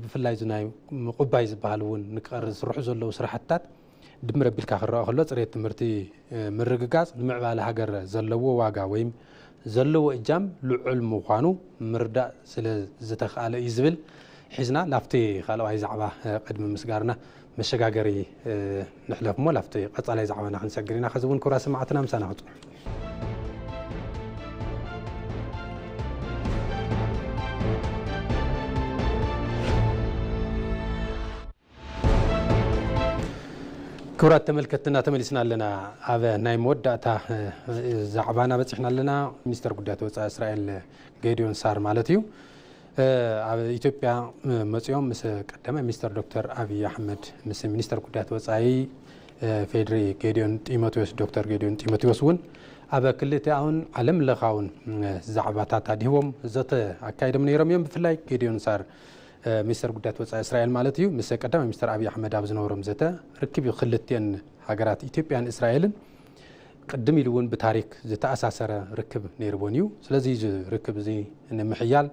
ብፍላይ እዚ ናይ ምቁባይ ዝበሃል እውን ንክቐር ዝስርሑ ዘለዉ ስራሕትታት ድምር ኣቢልካ ክረኣ ከሎ ፅሬት ትምህርቲ ምርግጋፅ ንምዕባለ ሃገር ዘለዎ ዋጋ ወይም ዘለዎ እጃም ልዑል ምዃኑ ምርዳእ ስለ ዝተኽኣለ እዩ ዝብል ሒዝና ላብቲ ካልኣዋይ ዛዕባ ቅድሚ ምስጋርና መሸጋገሪ ንሕለፍ እሞ ላብቲ ቀፃላይ ዛዕባና ክንሰግር ኢና። ከዚ እውን ክቡራት ሰማዕትና ምሳና ክፅኑ። ክቡራት ተመልከትና ተመሊስና ኣለና። ኣብ ናይ መወዳእታ ዛዕባና በፂሕና ኣለና። ሚኒስተር ጉዳያት ወፃኢ እስራኤል ጌዲዮን ሳር ማለት እዩ ኣብ ኢትዮጵያ መፂኦም ምስ ቀዳማይ ሚኒስተር ዶክተር ኣብይ ኣሕመድ ምስ ሚኒስተር ጉዳያት ወፃኢ ፌድሪ ጌዲዮን ጢሞቴዎስ ዶክተር ጌዲዮን ጢሞቴዎስ እውን ኣብ ክልቲኣውን ዓለም ለኻውን ዛዕባታት ኣድህቦም ዘተ ኣካይዶም ነይሮም እዮም። ብፍላይ ጌዲዮን ሳር ሚኒስተር ጉዳያት ወፃኢ እስራኤል ማለት እዩ ምስ ቀዳማይ ሚኒስተር ኣብይ ኣሕመድ ኣብ ዝነበሮም ዘተ ርክብ ክልቲአን ሃገራት ኢትዮጵያን እስራኤልን ቅድም ኢሉ እውን ብታሪክ ዝተኣሳሰረ ርክብ ነይርዎን እዩ። ስለዚ እዚ ርክብ እዚ ንምሕያል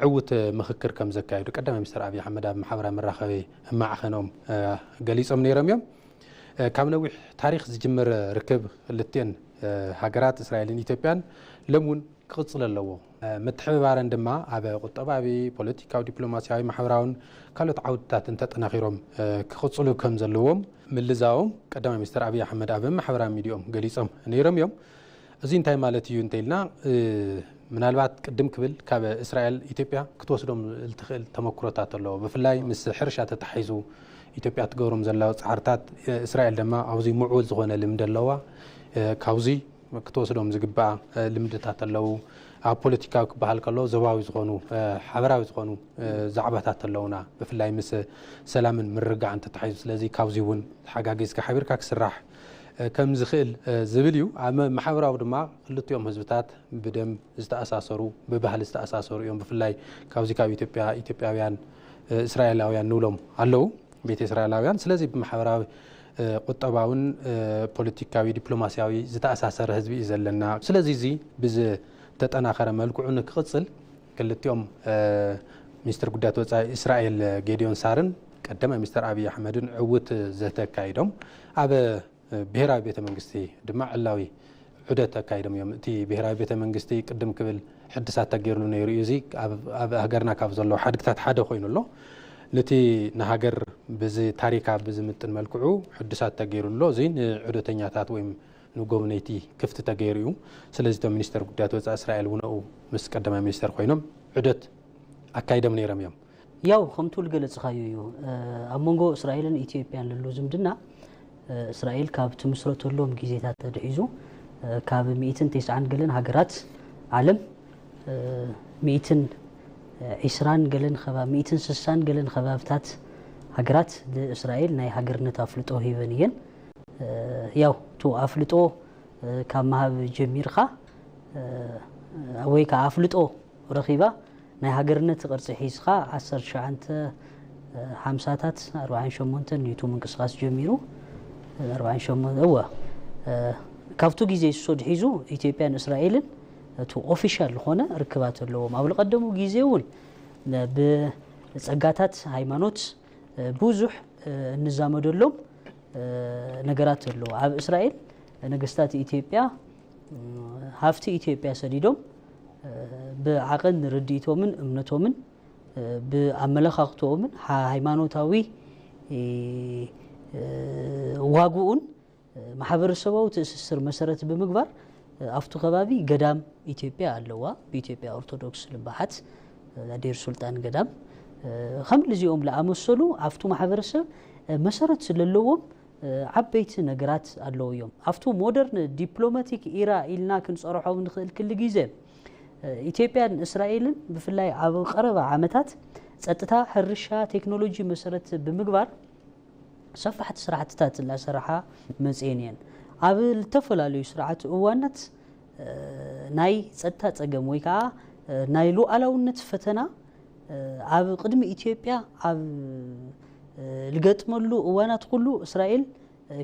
ዕውት ምኽክር ከም ዘካየዱ ቀዳማይ ሚኒስተር ኣብይ ኣሕመድ ኣብ ማሕበራዊ መራኸቢ ማዕኸኖም ገሊፆም ነይሮም እዮም። ካብ ነዊሕ ታሪክ ዝጅምር ርክብ ክልቲአን ሃገራት እስራኤልን ኢትዮጵያን ሎም እውን ክቕፅል ኣለዎ። ምትሕብባረን ድማ ኣብ ቁጠባዊ፣ ፖለቲካዊ፣ ዲፕሎማሲያዊ፣ ማሕበራውን ካልኦት ዓውድታትን ተጠናኺሮም ክቕፅሉ ከም ዘለዎም ምልዛዎም ቀዳማይ ሚኒስትር ኣብይ ኣሕመድ ኣብ ማሕበራዊ ሚዲያኦም ገሊፆም ነይሮም እዮም። እዚ እንታይ ማለት እዩ እንተኢልና ምናልባት ቅድም ክብል ካብ እስራኤል ኢትዮጵያ ክትወስዶም እትኽእል ተመክሮታት ኣለዎ። ብፍላይ ምስ ሕርሻ ተታሒዙ ኢትዮጵያ ትገብሮም ዘለዉ ጻዕርታት፣ እስራኤል ድማ ኣብዚ ምዕቡል ዝኾነ ልምዲ ኣለዋ። ካብዚ ክትወስዶም ዝግባእ ልምድታት ኣለዉ። ኣብ ፖለቲካዊ ክበሃል ከሎ ዞባዊ ዝኾኑ፣ ሓበራዊ ዝኾኑ ዛዕባታት ኣለዉና። ብፍላይ ምስ ሰላምን ምርግጋዕን ተታሒዙ። ስለዚ ካብዚ እውን ተሓጋጊዝካ ሓቢርካ ክስራሕ ከም ዝኽእል ዝብል እዩ። ኣብ ማሕበራዊ ድማ ክልቲኦም ህዝብታት ብደም ዝተኣሳሰሩ፣ ብባህሊ ዝተኣሳሰሩ እዮም። ብፍላይ ካብዚ ካብ ኢትዮጵያ፣ ኢትዮጵያውያን፣ እስራኤላውያን ንብሎም ኣለዉ፣ ቤተ እስራኤላውያን። ስለዚ ብማሕበራዊ፣ ቁጠባውን ፖለቲካዊ፣ ዲፕሎማሲያዊ ዝተኣሳሰረ ህዝቢ እዩ ዘለና። ስለዚ እዚ ብዝተጠናኸረ መልክዑ ንክቕጽል ክልቲኦም ሚኒስትር ጉዳያት ወጻኢ እስራኤል ጌዲዮን ሳርን ቀዳማይ ሚኒስትር ኣብይ ኣሕመድን ዕዉት ዘተ ኣካይዶም። ኣብ ብሔራዊ ቤተ መንግስቲ ድማ ዕላዊ ዑደት ኣካይዶም እዮም። እቲ ብሔራዊ ቤተ መንግስቲ ቅድም ክብል ሕድሳት ተገይሩሉ ነይሩ እዩ። እዚ ኣብ፣ ኣብ ሃገርና ካብ ዘለዉ ሓድግታት ሓደ ኮይኑ ኣሎ። ነቲ ንሃገር ብዚ ታሪካ ብዝምጥን መልክዑ ሕድሳት ተገይሩሉ ኣሎ። እዚ ንዑደተኛታት ወይም ንጎብነይቲ ክፍቲ ተገይሩ እዩ። ስለዚ እቶም ሚኒስተር ጉዳያት ወጻኢ እስራኤል እውን ኣብኡ ምስ ቀዳማይ ሚኒስተር ኮይኖም ዑደት ኣካይዶም ነይሮም እዮም። ያው ከምቱ ልገለጽኻዮ እዩ። ኣብ መንጎ እስራኤልን ኢትዮጵያን ለሎ ዝምድና፣ እስራኤል ካብ ትምስረተሎም ግዜታት ተድሒዙ፣ ካብ ሚእትን ተስዓን ገለን ሃገራት ዓለም፣ ሚእትን ዒስራን ገለን ኸባ-፣ ሚእትን ስሳን ገለን ከባብታት ሃገራት ንእስራኤል ናይ ሃገርነት ኣፍልጦ ሂበን እየን። ያው፣ እቲ ኣፍልጦ ካብ ምሃብ ጀሚርካ፣ ወይ ከዓ ኣፍልጦ ረኺባ ናይ ሃገርነት ቅርጺ ሒዝኻ ዓሰርተ ትሽዓተ ሓምሳታት ኣርባዓን ሸሞንተን እዩ እቲ ምንቅስቓስ ጀሚሩ። ኣርባዓን ሸሞንተ፣ እወ፣ ካብቱ ግዜ ንሱ ሒዙ ኢትዮጵያን እስራኤልን እቲ ኦፊሻል ዝኾነ ርክባት ኣለዎም። ኣብ ዝቐደሙ ግዜ እውን ብጸጋታት ሃይማኖት ብዙሕ እንዛመደሎም ነገራት ኣለዉ። ኣብ እስራኤል ነገስታት ኢትዮጵያ ሃፍቲ ኢትዮጵያ ሰዲዶም ብዓቐን ርድኢቶምን እምነቶምን ብኣመለኻኽቶኦምን ሃ-፣ ሃይማኖታዊ ዋግኡን ማሕበረሰባዊ ትእስስር መሰረት ብምግባር ኣብቱ ከባቢ ገዳም ኢትዮጵያ ኣለዋ። ብኢትዮጵያ ኦርቶዶክስ ልባሓት ዴር ሱልጣን ገዳም ከም እዚኦም ለኣመሰሉ ኣብቱ ማሕበረሰብ መሰረት ስለለዎም ዓበይቲ ነገራት ኣለዉ እዮም። ኣብቱ ሞደርን ዲፕሎማቲክ ኢራ ኢልና ክንጸርሖም ንኽእል ክሊ ግዜ ኢትዮጵያን እስራኤልን ብፍላይ ኣብ ቀረባ ዓመታት ጸጥታ፣ ሕርሻ፣ ቴክኖሎጂ መሰረት ብምግባር ሰፋሕቲ ስራሕትታት እናሰርሓ መፅየን እየን። ኣብ ዝተፈላለዩ ስርዓት እዋናት ናይ ፀጥታ ፀገም ወይ ከዓ ናይ ሉዓላውነት ፈተና ኣብ ቅድሚ ኢትዮጵያ ኣብ ዝገጥመሉ እዋናት ኩሉ እስራኤል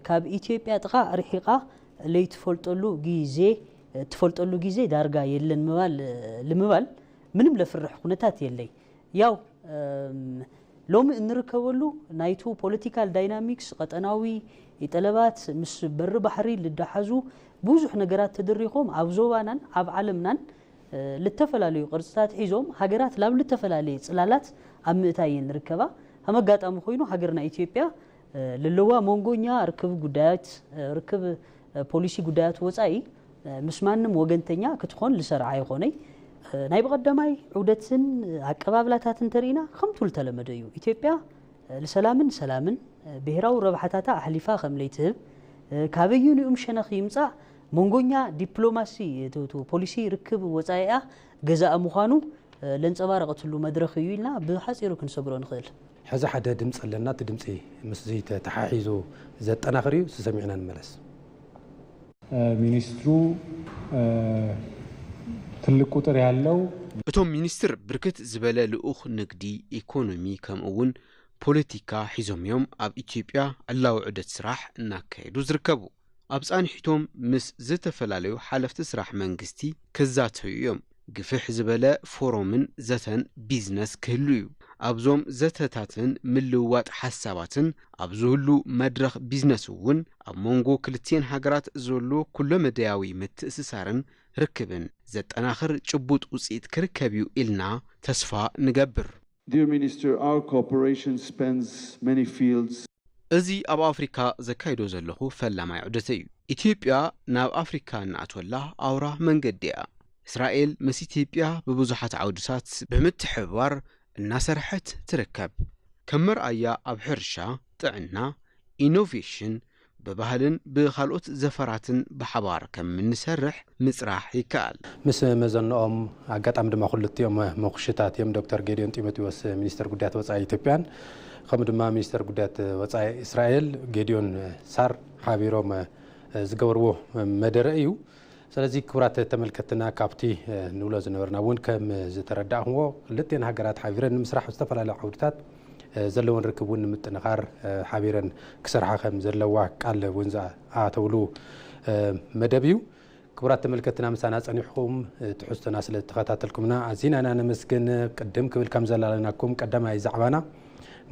ካብ ኢትዮጵያ ጥቓ ርሒቓ ለይትፈልጠሉ ግዜ ትፈልጠሉ ግዜ ዳርጋ የለን ምባል ልምባል ምንም ለፍርሕ ኩነታት የለይ። ያው ሎሚ እንርከበሉ ናይቱ ፖለቲካል ዳይናሚክስ ቀጠናዊ ጠለባት ምስ በሪ ባሕሪ ልደሓዙ ብዙሕ ነገራት ተደሪኾም ኣብ ዞባናን ኣብ ዓለምናን ልተፈላለዩ ቅርፅታት ሒዞም ሃገራት ላብ ልተፈላለየ ፅላላት ኣብ ምእታይ እየን ዝርከባ። ከም ኣጋጣሚ ኮይኑ ሃገርና ኢትዮጵያ ለለዋ መንጎኛ ርክብ ጉዳያት ርክብ ፖሊሲ ጉዳያት ወፃኢ ምስ ማንም ወገንተኛ ክትኾን ልሰርዓ ይኾነይ። ናይ ብቐዳማይ ዑደትን ኣቀባብላታትን ተርኢና ከምቱ ልተለመደ እዩ። ኢትዮጵያ ልሰላምን ሰላምን ብሄራዊ ረብሓታታ ኣሕሊፋ ከም ለይትህብ ካበዩን እዩም ሸነኽ ይምፃእ መንጎኛ ዲፕሎማሲ ፖሊሲ ርክብ ወፃኢኣ ገዛእ ምዃኑ ለንፀባረቐትሉ መድረኽ እዩ ኢልና ብሓፂሩ ክንሰግሮ ንኽእል። ሕዚ ሓደ ድምፂ ኣለና። እቲ ድምፂ ምስዚ ተተሓሒዙ ዘጠናኽር እዩ። ስሰሚዕና ንመለስ። ሚኒስትሩ ትልቅ ቁጥር ያለው እቶም ሚኒስትር ብርክት ዝበለ ልኡኽ ንግዲ፣ ኢኮኖሚ ከምኡ እውን ፖለቲካ ሒዞም እዮም ኣብ ኢትዮጵያ ዕላዊ ዑደት ስራሕ እናካየዱ ዝርከቡ። ኣብ ፃንሒቶም ምስ ዝተፈላለዩ ሓለፍቲ ስራሕ መንግስቲ ክዛተዩ እዮም። ግፍሕ ዝበለ ፎሮምን ዘተን ቢዝነስ ክህሉ እዩ። ኣብዞም ዘተታትን ምልውዋጥ ሓሳባትን ኣብ ዝህሉ መድረኽ ቢዝነስ እውን ኣብ መንጎ ክልቲኤን ሃገራት ዘሎ ኩለመዳያዊ ምትእስሳርን ርክብን ዘጠናኽር ጭቡጥ ውፅኢት ክርከብ እዩ ኢልና ተስፋ ንገብር። Dear Minister, our cooperation spans many fields. እዚ ኣብ ኣፍሪካ ዘካይዶ ዘለኹ ፈላማይ ዑደተይ እዩ። ኢትዮጵያ ናብ ኣፍሪካ እናኣትወላ ኣውራ መንገዲ እያ። እስራኤል ምስ ኢትዮጵያ ብብዙሓት ዓውድታት ብምትሕብባር እናሰርሐት ትርከብ። ከም መርኣያ ኣብ ሕርሻ፣ ጥዕና፣ ኢኖቬሽን፣ ብባህልን ብኻልኦት ዘፈራትን ብሓባር ከም እንሰርሕ ምፅራሕ ይከኣል። ምስ መዘንኦም ኣጋጣሚ ድማ ክልቲኦም ምኹሽታት እዮም። ዶክተር ጌዲዮን ጢሞቴዎስ ሚኒስተር ጉዳያት ወፃኢ ኢትዮጵያን ከምኡ ድማ ሚኒስተር ጉዳያት ወፃኢ እስራኤል ጌዲዮን ሳር ሓቢሮም ዝገበርዎ መደረ እዩ። ስለዚ ክቡራት ተመልከትና ካብቲ ንብሎ ዝነበርና እውን ከም ዝተረዳእኹምዎ ክልቲኤን ሃገራት ሓቢረን ንምስራሕ ኣብ ዝተፈላለዩ ዓውድታት ዘለውን ርክብ እውን ንምጥንኻር ሓቢረን ክሰርሓ ከም ዘለዋ ቃል እውን ዝኣተውሉ መደብ እዩ። ክቡራት ተመልከትና ምሳና ፀኒሕኩም ትሕዝቶና ስለ ዝተኸታተልኩምና ኣዚና ኢና ነመስግን። ቅድም ክብል ከም ዘላለናኩም ቀዳማይ ዛዕባና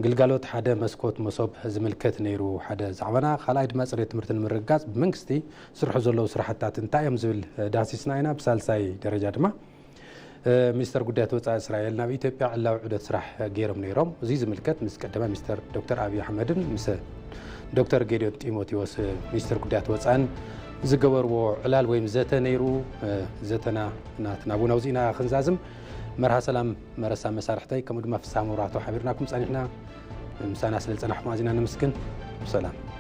ግልጋሎት ሓደ መስኮት መሶብ ዝምልከት ነይሩ ሓደ ዛዕባና። ካልኣይ ድማ ፅሬት ትምህርቲ ንምርግጋፅ ብመንግስቲ ዝስርሑ ዘለዉ ስራሕታት እንታይ እዮም ዝብል ዳህሲስና ኢና። ብሳልሳይ ደረጃ ድማ ሚኒስተር ጉዳያት ወፃኢ እስራኤል ናብ ኢትዮጵያ ዕላዊ ዑደት ስራሕ ገይሮም ነይሮም። እዚ ዝምልከት ምስ ቀዳማይ ሚኒስተር ዶክተር ኣብይ ኣሕመድን ምስ ዶክተር ጌዲዮን ጢሞቴዎስ ሚኒስተር ጉዳያት ወፃእን ዝገበርዎ ዕላል ወይም ዘተ ነይሩ። ዘተና ናትና እውን ኣብዚ ኢና ክንዛዝም። መርሃ ሰላም መረሳ መሳርሕተይ ከምኡ ድማ ፍስሃ መብራህቱ ሓቢርናኩም ፀኒሕና። ምሳና ስለ ዝፀናሕኩም ኣዚና ነመስግን። ሰላም።